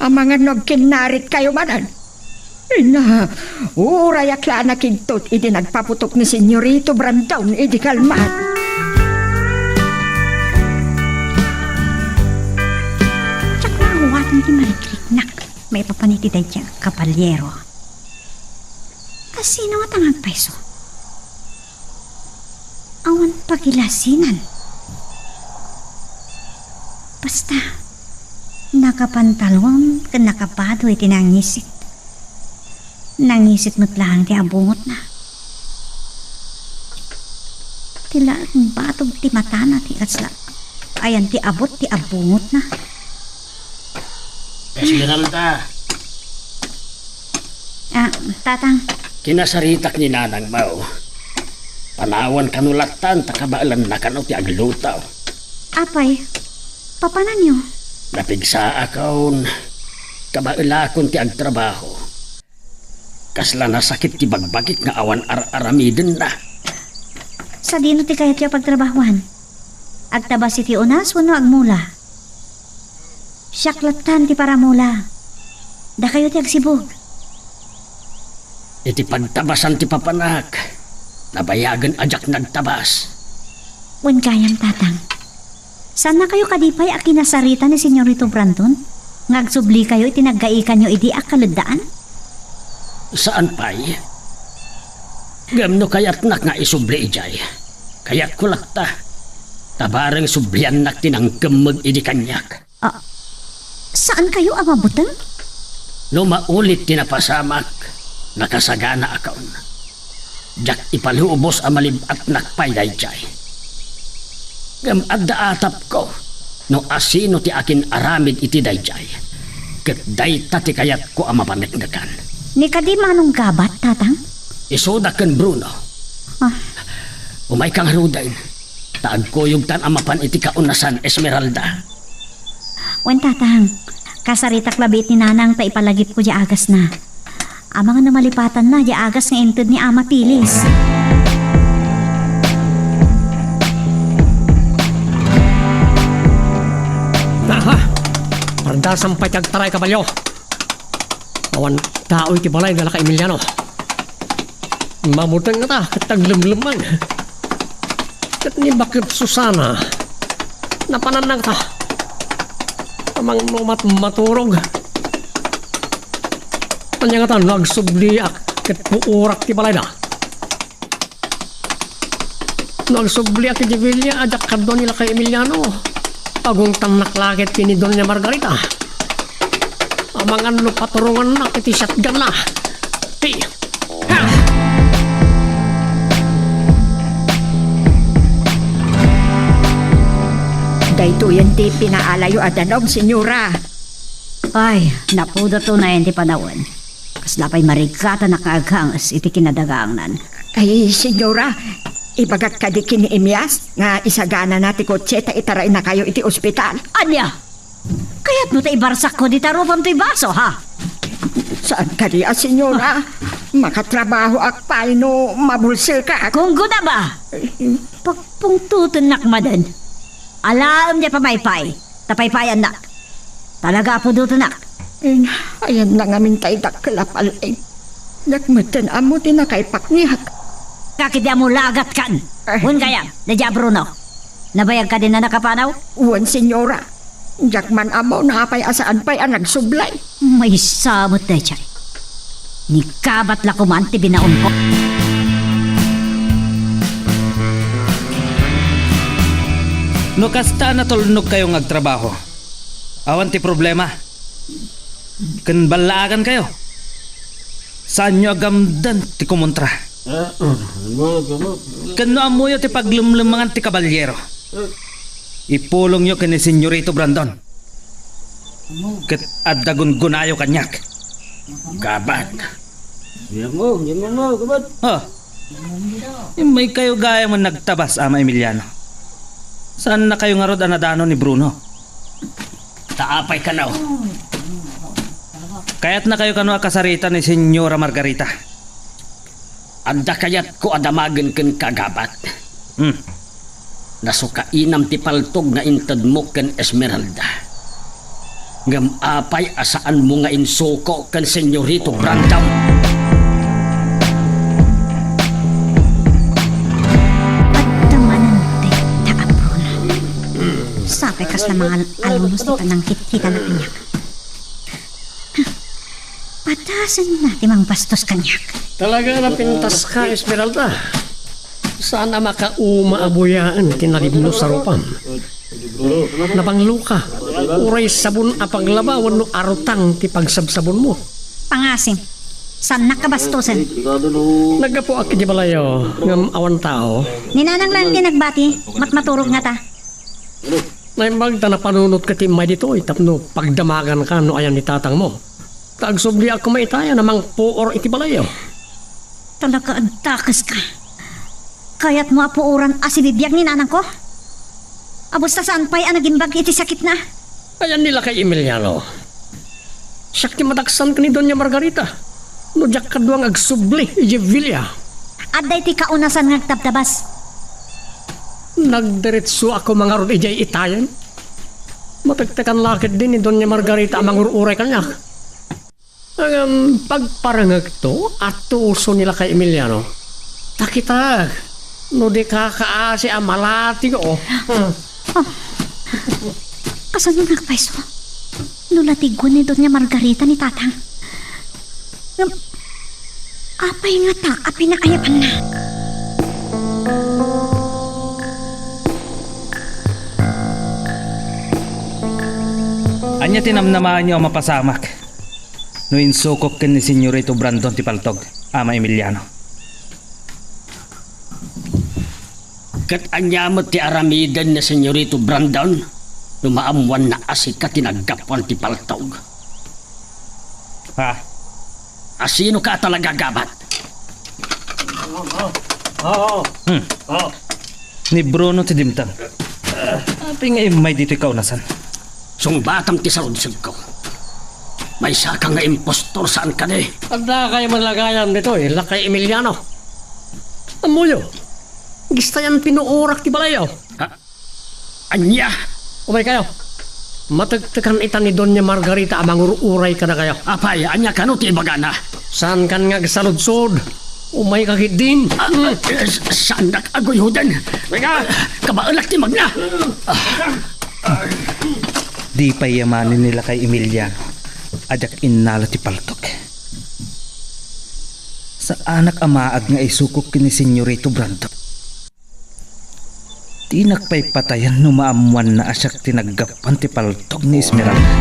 Amangan no agkinnaritkayo manen. Ina, urayak la a nakigtot idi nagpaputok ni Senyorito Brandon idi kalman. Diak naawaten ti marikriknak maipapan iti daydiay a kabalyero. Asino ngata nga agpayso? Awan pagilasinan. Basta, nakapantalon ken nakabado iti nangisit. Nangisit met laeng ti abungotna. Ti laeng batog ti matana ti kasla ayan ti abot ti abungotna. Esmeralda. Ah, Tatang. Kinasaritak ni Nanang Mau. Panawan kano lattan ta kabaelanna kano ti agluto. Apay, papananyo? Napigsaakon, kabaelakon ti agtrabaho. Kasla nasakit ti bagbagik nga awan ar-aramidenna. Sadino ti kayatyo a pagtrabahoan? Agtabas iti unas wenno agmula? Siak lattan ti paramula. Dakayo ti agsibug. Iti pagtabasan ti papanak, nabayagen a diak nagtabas. Wen gayam, Tatang. Saannakayo kadi pay a kinasarita ni Senyorito Brandon nga agsublikayo iti naggaikanyo idi a kaleddaan? Saan pay. Ngem no kayatnak nga isubli idiay, kayatko latta. Ta bareng subliannak ti nangkemmeg idi kaniak. Ah, saankayo a mabuteng? No maulit ti napasamak, nakasagana a kaon. Diak ipalubos a malib-atnak pay daydiay. Ngem adda atapko no asino ti akin-aramid iti daydiay, ket dayta ti kayatko a mapaneknekan. Ni kadi manong gabat, Tatang? Isuda ken Bruno. Ah. Umayka ngaruden, ta agkuyogtan a mapan iti kaonasan, Esmeralda. Wen, Tatang, kasaritak labi iti nanang ta ipalagipko diay agasna. Amangan no malipatanna diay agas nga inted ni Ama Pilis. Aha! Pardasam pay ti agtaray, kabalio. Awan tao iti balay nga laka Emiliano. Mabuteng ngata ket aglemlemmang. Ket ni baket Susana, napananna ngata. Amangan no mat-, maturog. Ania ngata no agsubliak ket puorak ti balayna? No agsubliak iti bilia a diak kadua ni lakay Emiliano, pagungtannak la ket ken ni Doña Margarita. Amangan no paturongannak iti shotgunna. Ti-, ha! Daytoyen ti pinaalayo a danum, Senyora. Ay, napudot unayen ti panawen. Kasla pay marigatanak nga aghanges iti kinadagangnan. Ay, Senyora, ibagak kadi ken ni Emias nga isaganana ti kotse ta itaraynakayo iti ospital. Ania? Kayatmo ta ibarsakko dita rupam toy baso, ha? Saan kadi a, Senyora? Makatrabahoak pay no mabulsekak. Kunkunam a! Pagpungtotennak manen. Alaem diay pamaypay, ta paypayannak. Talaga a pudotenak. Ina, ayanna ngamin tay dakkel a pal-ing. Diak metten ammo ti nakaipakniak. Ket idi ammo la agatkan. Eh. Wen gayam, daydiay a Bruno. Nabayag kadi a nakapanaw? Wen, Senyora. Diak man ammo no apay a saan pay a nagsublay. Maysa met daydiay. Ni kabat la koman ti binaonko. No kasta a natulnogkayo nga agtrabaho, awan ti problema. Ken ballaakankayo. Saanyo a gamden ti kumontra. Ken no ammoyo ti paglemlemmangan ti kabalyero, ipulongyo ken ni Senyorito Brandon. Ket adda gungunayo kaniak. Gabat. Diak mo, diak mo, gabat. Oh. Immaykayo gayam a nagtabas, Ama Emiliano. Saannakayo ngarud a nadanon ni Bruno. Ta apay kano? Kayatnakayo kano a kasarita ni Senyora Margarita? Adda kayatko a damagen kenka, gabat. Hmm. Nasukainam ti paltog nga intedmo ken Esmeralda. Ngem apay a saanmo nga insuko ken Senyorito Brandon? Adda manen dayta a Bruno. Sapay kasla mangal-alumos ti panangkitkita na kaniak. Padasenna ti mangbastos kaniak. Talaga a napintaska, Esmeralda. Saan a makauma a buyaen ti nalibnos a rupam. Nabangloka. Uray sabon a paglaba wenno arutang ti pagsabsabonmo. Pangasim, saannak a bastosen. Naggapuak iti balayo, ngem awan tao. Ni Nanang laeng ti nagbati, matmaturog ngata. Naimbag ta napanunotka ti immay ditoy tapno pagdamaganka no ayan ni tatangmo. Ta agsubliak koma itay a mangpuor iti balayyo. Talaga a dakeska. Kayatmo a puoran a sibibiag ni nanangko? Abus ta saan pay a nagimbag iti sakitna? Ayan ni lakay Emiliano. Siak ti madaksan ken ni Doña Margarita. No diak kadua nga agsubli idiay villa. Adda iti kaunasan nga agtabtabas. Nagdiretsoak koma ngarud idiay itayen. Matektekan la ketdi ni Doña Margarita a mangur-uray kaniak. Ngem pagparangekto, adtoso ni Lakay Emiliano. Ta kitak, no di kakaasi a malatigo. Ah, kasano nga agpayso? No latiguen ni Doña Margarita ni Tatang. Ngem, apay ngata a pinaayabanna? Ania ti namnamaenyo a mapasamak no insukok ken ni Senyorito Brandon ti paltog, Ama Emiliano? Ket ania met ti aramiden ni Senyorito Brandon no maammoanna a sika ti naggapuan ti paltog? Ha? A sinoka a talagagabat? Hmm. Ni Bruno ti dimteng. Apay nga immay ditoy kaunasan? Sungbatam ti sarudsodko. Maysaka nga impostor, saan kadi? Addakayo met la gayam ditoy, Lakay Emiliano. Ammoyo, gistayan pinuorak ti balayyo. Ha? Ania? Umaykayo. Matektekan ita ni Doña Margarita a mangur-uray kadakayo. Apay, ania kano ti ibagana? Saankan nga agsaludsod? Umayka ketdin. Ah, ah, eh, saannak a guyhoden. Umayka. Kabaelak ti magna. Di pay yamanen ni Lakay Emiliano a diak innala ti paltok. Saanak a maag nga isukok ken ni Senyorito Brandon. Dinak pay patayen no maammoanna a siak ti naggapuan ti paltog ni Esmeralda.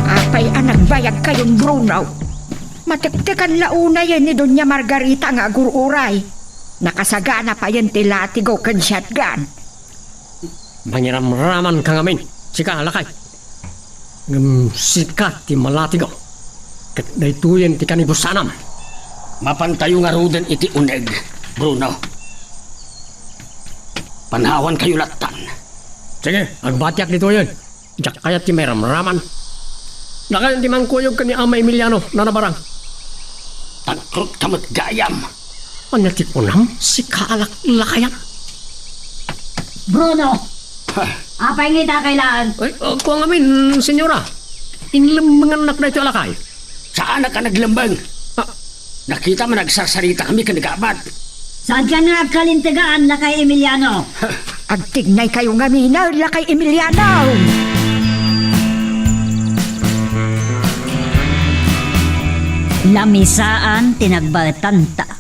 Apay a nagbayagkayon, Bruno? Matektekan la unayen ni Doña Margarita nga agur-uray. Nakasagana payen ti latigo ken shotgun. Mangiramramanka ngamin, sika, lakay. Ngem sika ti malatigo. Ket daytoyen ti kanibusanam. Mapantayo ngaruden iti uneg, Bruno. Panawankayo lattan. Sige, agbatiak ditoyen. Diak kayat ti mairamraman. Dakayo ti mangkuyog ken ni Ama Emiliano, nanabarang. Tagkrutka met gayam. Ania ti kunam? Sika a lak-, lakayam? Bruno! Ha? Apay nga ita kailangan? Ay, uh, kua ngamin, senyora. Inlemmengannak daytoy a lakay. Saanak a naglemmeng. Ah. Nakitam a nagsarsaritakami ken ni Gabat. Saankan nga agkalintegan, Lakay Emiliano? Agtignaykayo ngamin, Lakay Emiliano! Lamisaan ti nagbaetanta.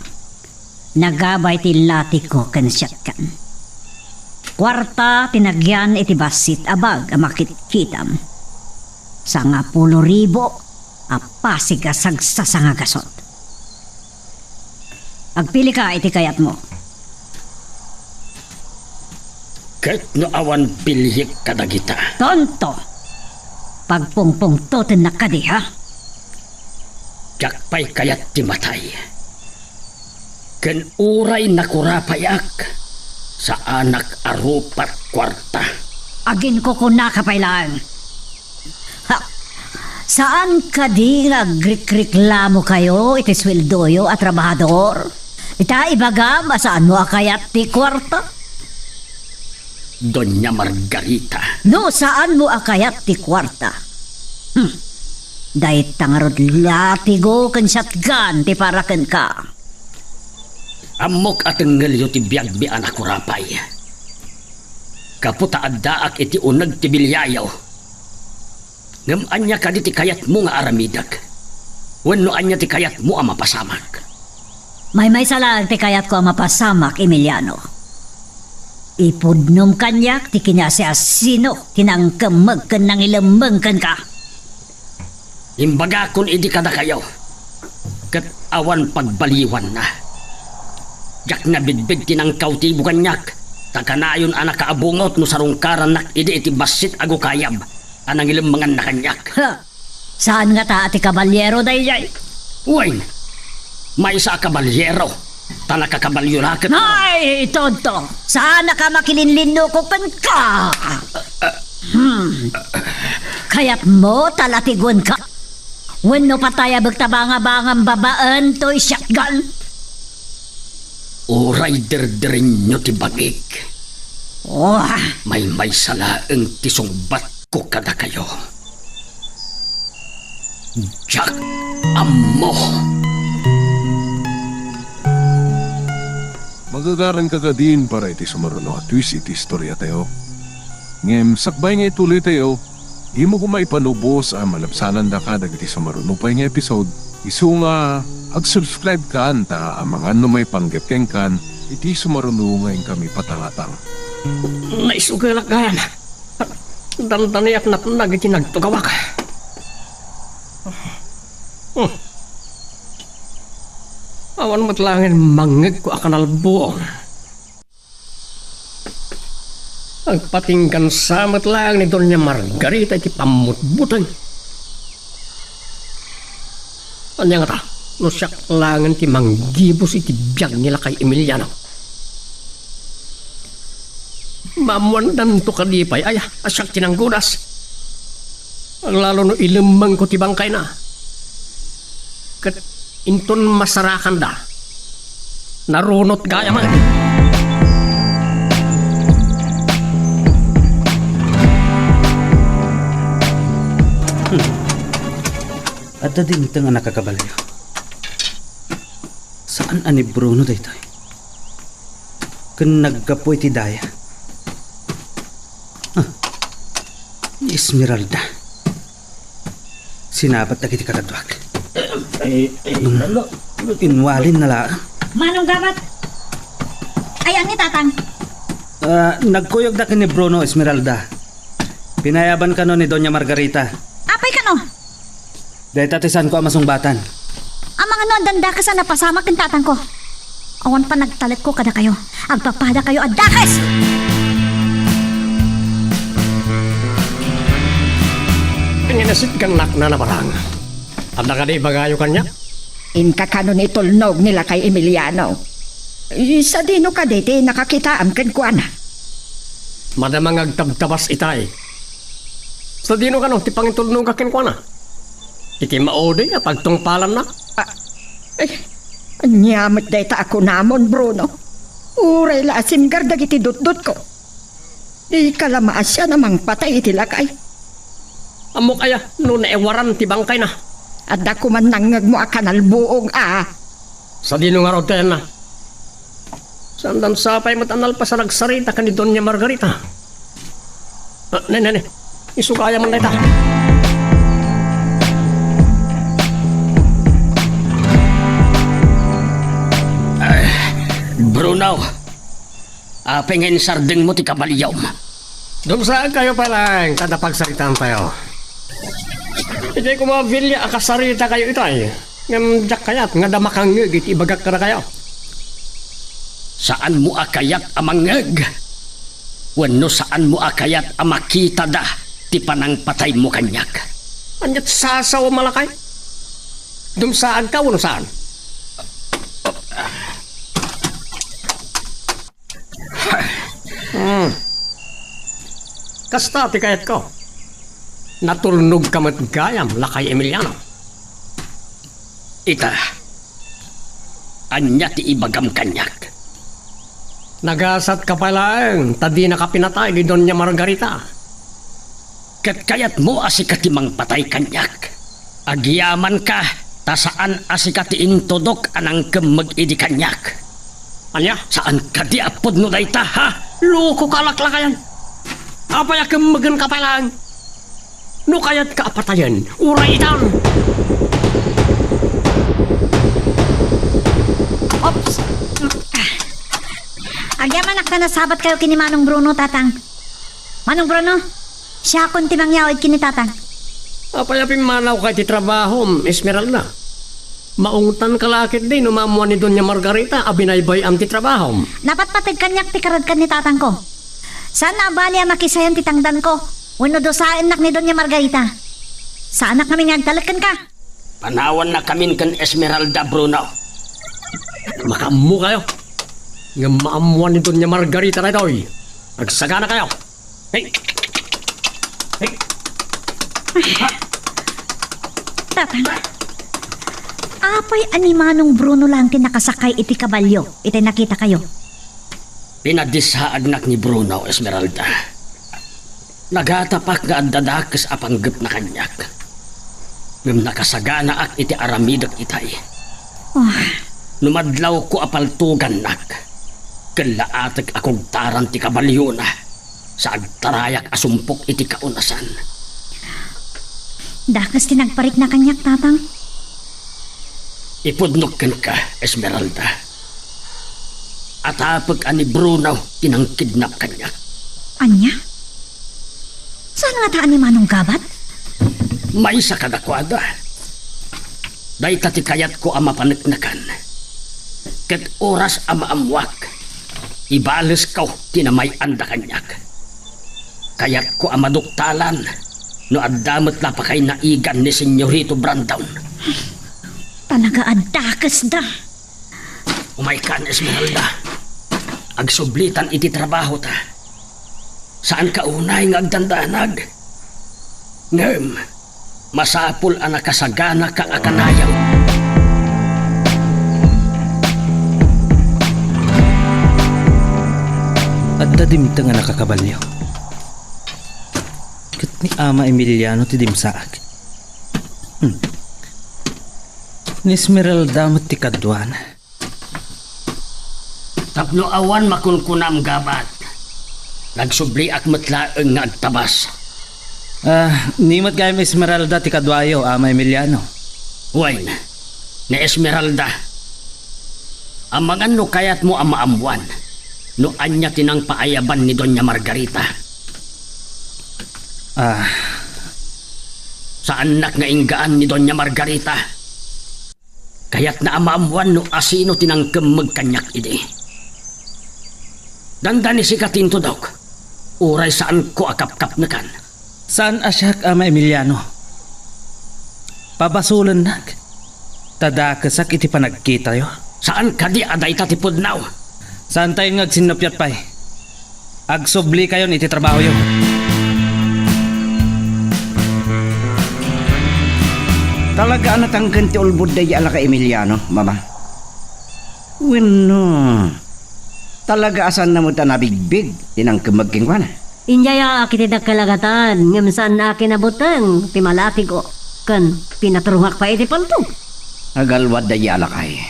Nagabay ti latigo ken shotgun. Kuarta ti nagyan iti bassit a bag a makitkitam. Sangapulo ribu a pasig a sagsasangagasut. Agpilika iti kayatmo. Ket no awan piliek kadagita? Tonto! Pagpungpungtotennak kadi, ha? Diak pay kayat ti matay. Ken uray nakurapayak, saanak a rupat kuarta. Aginkukunaka pay laeng. Ha, saan kadi nga agrikreklamokayo iti sueldoyo a trabahador? Ita, ibagam a saanmo a kayat ti kuarta? Doña Margarita. No saanmo a kayat ti kuarta, hmm, dayta ngarud latigo ken shotgun ti para kenka. Ammok a tengngelyo ti biagmi a nakurapay. Gapu ta addaak iti uneg ti biliayo. Ngem ania kadi ti kayatmo nga aramidek? Wenno ania ti kayatmo a mapasamak? Maymaysa laeng ti kayatko a mapasamak, Emiliano. Ipudnom kaniak ti kinaasiasino ti nangkemmeg ken nangilemmeng kenka. Imbagakon idi kadakayo, ket awan pagbaliwanna. Diak nabidbid ti nangkautibo kaniak, ta kanayon a nakaabungot no sarungkarannak idi iti bassit a gukayab a nangilemmenganna kaniak. Ha! Saan ngata a ti kabalyero daydiay? Wen, maysa a kabalyero, ta nakakabalyo la ket. Ay, tonto! Saannak a makilinlinnukok kenka! Hmm. Kayatmo ta latigonka? Wenno patayabek ta bangabangam babaen toy shotgun? Uray derderenyo ti bangik. Oh. Maymaysa laeng ti sungbatko kadakayo. Diak ammo. Magagaranka kadin para iti sumaruno a twist iti istoriatayo. Ngem sakbay nga ituloytayo, dimo koma ipanubos a malabsanandaka dagiti sumaruno pay nga episode. Isu nga ag-subscribe kan ta amangan no maipanggep kenkan iti sumaruno nga inkami patangatang. Naisugelak gayam. Dandaniak natnag iti nagtugawak. Hmm. Awan met laengen mangngegko a kanalbuong. Agpatinggansa met laeng ni Doña Margarita iti pammutbuteng. Ania ngata, no siak laengen ti manggibus iti biag ni Lakay Emiliano? Maammoandanto kadi pay aya a siak ti nanggunas? Aglalo no ilemmengko ti bangkayna. Ket inton masarakanda, narunot gayam. Hmm. Adda dimteng a nakakabalio. Saan a ni Bruno daytoy? Ken naggapu iti daya. Ah, ni Esmeralda. Sinabat dagiti kakaduak. Ay, ay, Hmm. Ano? Inwalin na laeng. Manong gamat? Ay, ani, Tatang? Ah, nagkuyogda ken ni Bruno, Esmeralda. Pinayaban kano ni Doña Margarita. Apay kano? Dayta ti saanko a masungbatan. Amangan no addan dakes a napasamak ken tatangko. Awan panagtalekko kadakayo. Agpapadakayo a dakes! Ania a sitgan, nak, Nana Barang? Adda kadi ibagayo kaniak? Inka kano ni tulnog ni Lakay Emiliano? Sadino kadi ti nakakitaam kenkuana? Madama nga agtabtabas itay. Sadino kano ti pangintulnogak kenkuana? Iti maudi a pagtungpalanna? Ah, eh, ania met dayta a kunamon, Bruno? Uray la a singgar dagiti dutdotko. Dika la maasian a mangpatay iti lakay. Ammok aya no naiwaran ti bangkayna? Adda koman nangngegmo a kanalbuong a. Sadino ngarud ti ayanna? Saandan sa pay met a nalpas a nagsarita ken ni Doña Margarita. Ah, ne, ne, ne. Isu gayam dayta. Ay, Bruno, apay nga insardengmo ti kabaliom? Dumsaagkayo pay laeng ta adda pagsaritaantayo. Idiay koma bilia a kasaritakayo itay, ngem diak kayat nga adda makangngeg iti ibagak kadakayo. Saanmo a kayat a mangngeg? Wenno saanmo a kayat a makitada ti panangpataymo kaniak? Ania ti sasawam a lakay? Dumsaagka wenno saan? Hmm. Kasta ti kayatko. Natulnogka met gayam, Lakay Emiliano. Ita, ania ti ibagam kaniak? Nagasatka pay laeng ta dinaka pinatay ni Doña Margarita. Ket kayatmo a sika ti mangpatay kaniak? Agyamanka ta saan a sika ti intudok a nangkemmeg idi kaniak. Ania? Saan kadi a pudno dayta, ha? Lokoka, laklakayan. Apay a kemmegenka pay laeng? No kayatka a patayen, uray itan. Oops. Agyamanak ta nasabatkayo ken ni Manong Bruno, Tatang. Manong Bruno, siakon ti mangyawid ken ni Tatang. Apay a pimmanawka iti trabahom, Esmeralda? Maungtanka la ketdi no maammoan ni Doña Margarita a binaybay-am ti trabahom. Napatpateg kaniak ti karadkan ni tatangko. Saan a bali a makisayan ti tangdanko wenno dusaennak ni Doña Margarita. Saanak ngamin nga agtalek kenka. Panawannakamin ken Esmeralda, Bruno. Makaammokayo. Ngem maammoan ni Doña Margarita daytoy. Agsaganakayo. Hey! Hey! Tatang, apay a ni Manong Bruno lang ti nakasakay iti kabalio itay nakitakayo? Pinadisaagnak ni Bruno, Esmeralda. Nagatapak nga adda dakes a panggepna kaniak. Ngem nakasaganaak iti aramidek itay. Oh. No madlawko a paltugannak, kellaatek a kugtaran ti kabaliona sa agtarayak a sumpok iti kaunasan. Dakes ti nagparikna kaniak, Tatang. Ipudnok kenka, Esmeralda. Atapek a ni Bruno ti nangkidnap kaniak. Ania? Saan ngata a ni Manong Gabat? Maysa kadakuada. Dayta ti kayatko a mapaneknekan. Ket oras a maammuak, ibalesko ti namay-anda kaniak. Kayatko a maduktalan no adda met la pakaynaigan ni Senyorito Brandon. Talaga a dakesda. Umaykan, Esmeralda. Agsublitan iti trabahota. Saanka unay nga agdandanag. Ngem, masapul a nakasaganaka a kanayon. Adda dimteng a nakakabalio. Ket ni Ama Emiliano ti dimsaak. Hmm. Ni Esmeralda met ti kaduana. Tapno awan makunkunam, Gabat, nagsubliak met laeng nga agtabas. Ah, ni met gayam Esmeralda ti kaduayo, Ama Emiliano. Wen, ni Esmeralda. Amangan no kayatmo a maammuan no ania ti nangpaayaban ni Doña Margarita. Ah. Saannak nga inggaan ni Doña Margarita. Kayatna a maammuan no asino ti nangkemmeg kaniak idi. Dandani sika ti intudok, uray saanko a kapkapnekan. Saan a siak, Ama Emiliano. Pabasolennak, ta dakesak iti panagkitayo. Saan kadi a dayta ti pudno? Saantayon nga agsinnuppiat pay. Agsublikayon iti trabahoyo. Talaga a natangken ti ulbod daydi a laka Emiliano, Mama. Wenno, talaga a saanna met a nabigbig ti nangkemmeg kenkuana? Inyayaak iti dakkel a gatad, ngem saan a kinabuteng ti malatigo, ken pinaturongak pay iti paltog. Agalwad daydi a lakay.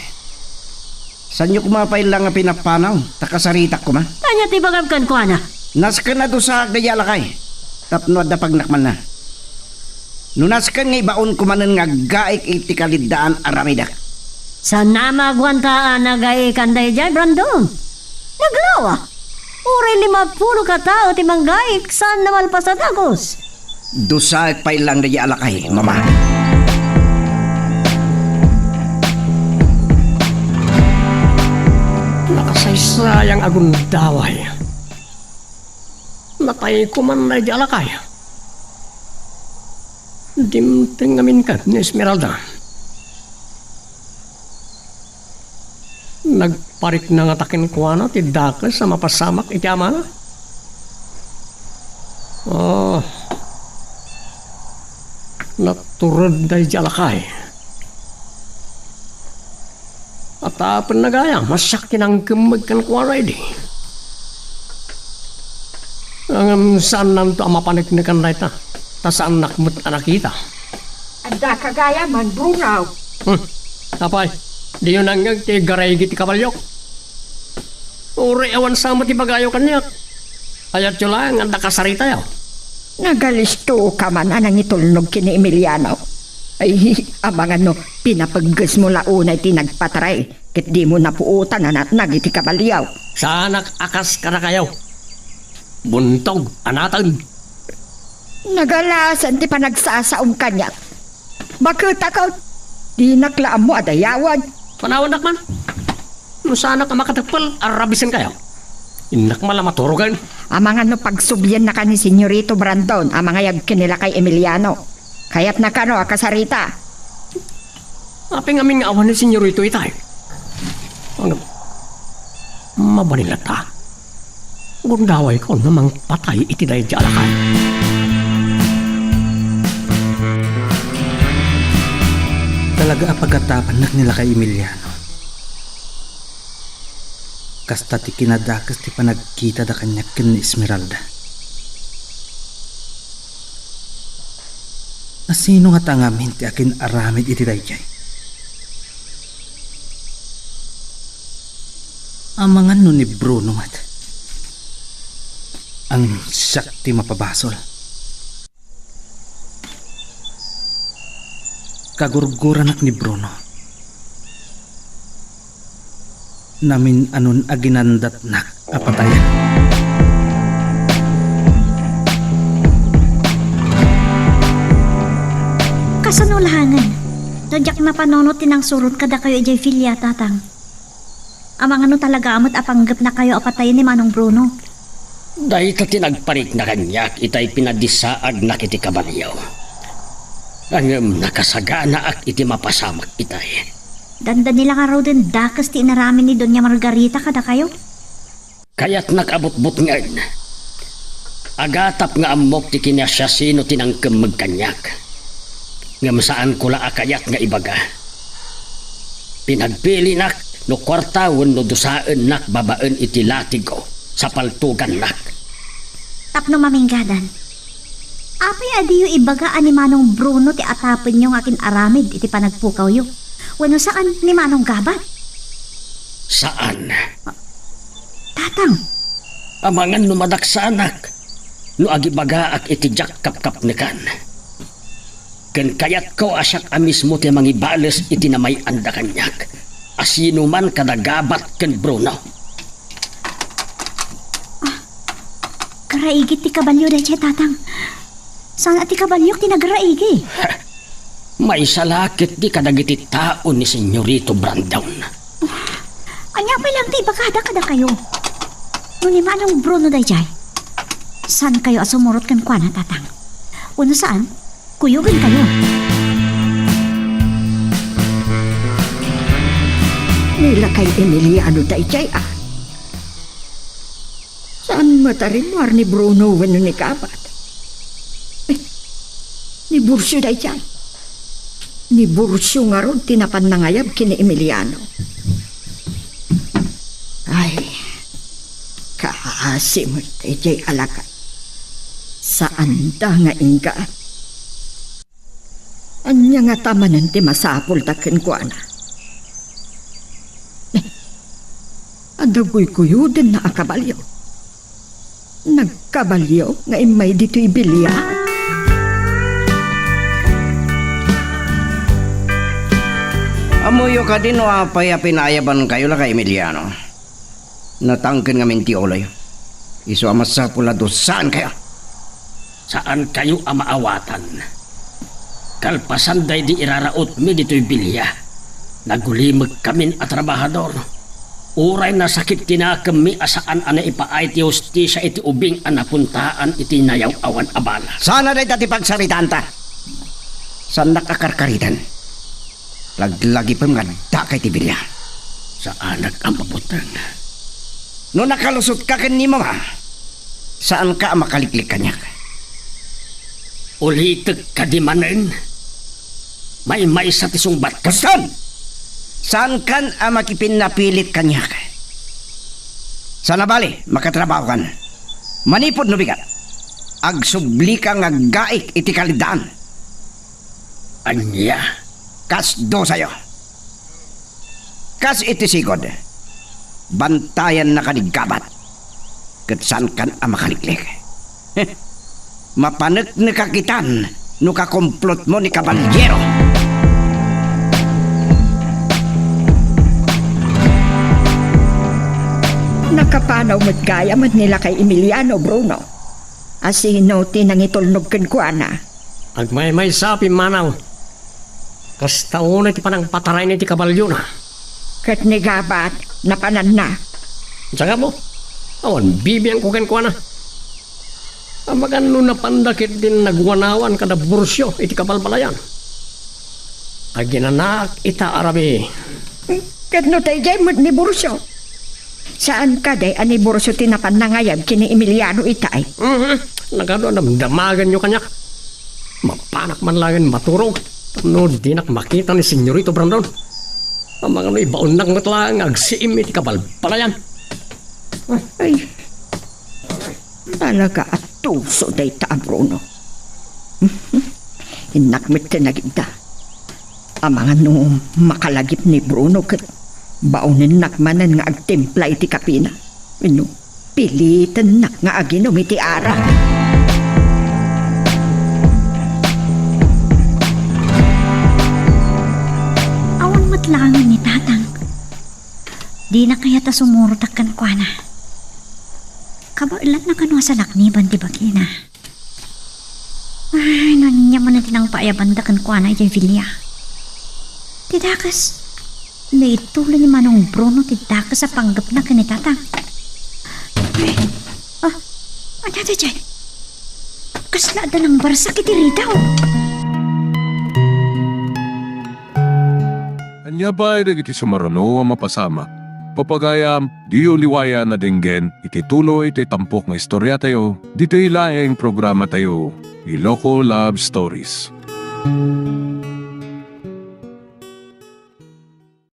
Saanyo koma pay la nga pinapanaw, ta kasaritak koma. Ania ti ibagam kenkuana? Nasken a dusaak daydi a lakay, tapno adda pagnak manna. No nasken nga ibaonko manen nga aggaik iti kaliddaan a ramidek. Saanna a maguanta a nagaikan daydiay, Brandon. Naglawa. Uray limappulo ka tao ti manggaik, saanna malpas a dagus. Dusaek pay lang daydi a lakay, Mama. Nakasaysayang a gundaway. Natayko man daydi a lakay. Dimteng ngamin ket ni Esmeralda. Nagparikna ngata kenkuana ti dakes a mapasamak iti amana? Oh, natured daydi a lakay. Atapenna gayam a siak ti nangkemmeg kenkuana idi. Ngem saannanto a mapaneknekan dayta, ta saannak met a nakita. Adda ka gayam, Manong Bruno. Hmm. Apay, diyo nangngeg ti garaygi ti kabaliok? Uray awan sa met ibagayo kaniak. Ayatyo laeng nga adda kasaritayo. Nagalisto ka man a nangitulnog ken ni Emiliano. Ay, amangan no pinapeggesmo la unay ti nagpatray ket dimo napuotan a natnag iti kabalio. Saanak a kas kadakayo. Buntog a naten. Nagalasan ti panagsasaom kaniak. Baketak, dinak la ammo a dayawen. Panawandak man. No saanak a makateppel, arabisenkayo. Innak man la maturogen. Amangan no pagsubliannaka ni Senyorito Brandon a mangayab ken ni Lakay Emiliano. Kayatna kano a kasarita. Apay ngamin nga awan ni Senyorito itay? Ano? Mabalin latta. Gundawayko no mangpatay iti daydi a lakay. Talaga a pagatapannak ni lakay Emiliano. Kasta ti kinadakes ti panagkitada kaniak ken ni Esmeralda. Asino ngata ngamin ti akin-aramid iti daydiay? Amangan no ni Bruno met. Ang siak ti mapabasol. Kagurguranak ni Bruno. Namin-anon a ginandatnak a patayen. Kasano laengen? No diak napanunot ti nangsurot kadakayo idiay filia, Tatang. Amangan no talaga met a panggepnakayo a patayen ni Manong Bruno. Dayta ti nagparikna kaniak itay pinadisaagnak iti kabalio. Ngem nakasaganaak iti mapasamak itay. Dandani la ngaruden dakes ti inaramid ni Doña Margarita kadakayo? Kayatnak a butbutngen. Aga tapno ammok ti kinasiasino ti nangkemmeg kaniak. Ngem saanko la a kayat nga ibaga. Pinagpilinak no kuarta wenno dusaennak babaen iti latigo sa paltogannak. Tapno maminggadan, apay a diyo ibaga a ni Manong Bruno ti atapenyo nga akin-aramid iti panagpukawyo? Wenno saan ni Manong Gabat? Saan. Tatang. Amangan no madaksanak no agibagaak iti diak kapkapnekan. Ken kayatko a siak a mismo ti mangibales iti namay-anda kaniak a sinoman kada Gabat ken Bruno. Ah, karaigit ti kabalio daydiay, Tatang. Saan a ti kabaliok ti nagraigi? Maysa la ketdi kadagiti tao ni Senyorito Brandon. Ania pay laeng ti ibagada kadakayo? No ni Manong Bruno daydiay, saankayo a sumurot kenkuana, Tatang. Wenno saan, kuyogenkayo. Ni lakay Emiliano daydiay a. Saan met a rimmuar ni Bruno wenno ni Gabat? Eh, ni Burcio daydiay. Ni Burcio ngarud ti napan nangayab ken ni Emiliano. Ay, kaasi met daydiay a lakay. Saanda nga inggaan. Ania ngata manen ti masapulda kenkuana? Eh, adda guyguyodenna a kabalio. Nagkabalio nga immay ditoy bilia? Ammoyo kadi no apay a pinaayabankayo, lakay Emiliano? Natangken ngamin ti uloyo. Isu a masapul a dusaenkayo. Saankayo a maawatan. Kalpasan daydi irarautmi ditoy bilia, nagulimekkamin a trabahador. Uray nasakit ti nakemmi a saan a naipaay ti hustisia iti ubing a napuntaan iti nayaw-awan a bala. Sana dayta ti pagsaritaanta. Saannak a karkariten. Laglagipem nga addaka iti bilia. Saanak a mabuteng. No nakalusotka ken ni Mama, saanka a makaliklik kaniak. Ulitek kadi manen? Maymaysa ti sungbatko. Kastan! Saankan a makipinnapilit kaniak. Sana bali, makatrabahokan. Manipud no bigat, agsublika nga aggaik iti kaliddaan. Ania? Kas dusayo. Kas iti sigud, bantayannaka ni Gabat, ket saankan a makaliklik. Mapaneknekak itan no kakomplotmo ni Kabaliero. Nakapanaw met gayam ni lakay Emiliano, Bruno. Asino ti nangitulnog kenkuana? Agmaymaysa a pimmanaw. Kasta unay ti panangpatarayna iti kaballiona. Ket ni Gabat, napananna. Saka mo, awan bibiangko kenkuana. Amangan no napanda ketdin nagwanawan kada Burcio iti kabalbalayan. Aginanaak ita a rabii. Ket no daydiay met ni Burcio, saan kadi a ni Burcio ti napan nangayab ken ni Emiliano itay? Mhm. Nagado a damdamagenyo kaniak. Mapanak man laeng maturog. No dinak makita ni Senyorito Brandon, amangan no ibaonnak met laeng nga agsiim iti kabalbalayan. Ay, talaga a tuso dayta a Bruno. Innak met ti nagidda. Amangan no makalagip ni Bruno ket baonennak manen nga agtimpla iti kapina. Wenno, pilitennak nga aginum iti arak. Awan met laengen ni Tatang. Dina kayat a sumurotak kenkuana. Kabaelanna kano a salakniban ti bagina. Ay, no ania manen ti nangpaayabanda kenkuana idiay Villa. Ti dakes, naituloy ni Manong Bruno ti dakes a panggepna ken ni Tatang. Ay, ah, ania daydiay? Kasla adda nangbarsak iti ridaw. Ania pay dagiti sumaruno a mapasamak? Papagayam, diyo liwayan a denggen iti tuloy ti tampok nga istoriatayo ditoy laeng programatayo, Iloko Love Stories.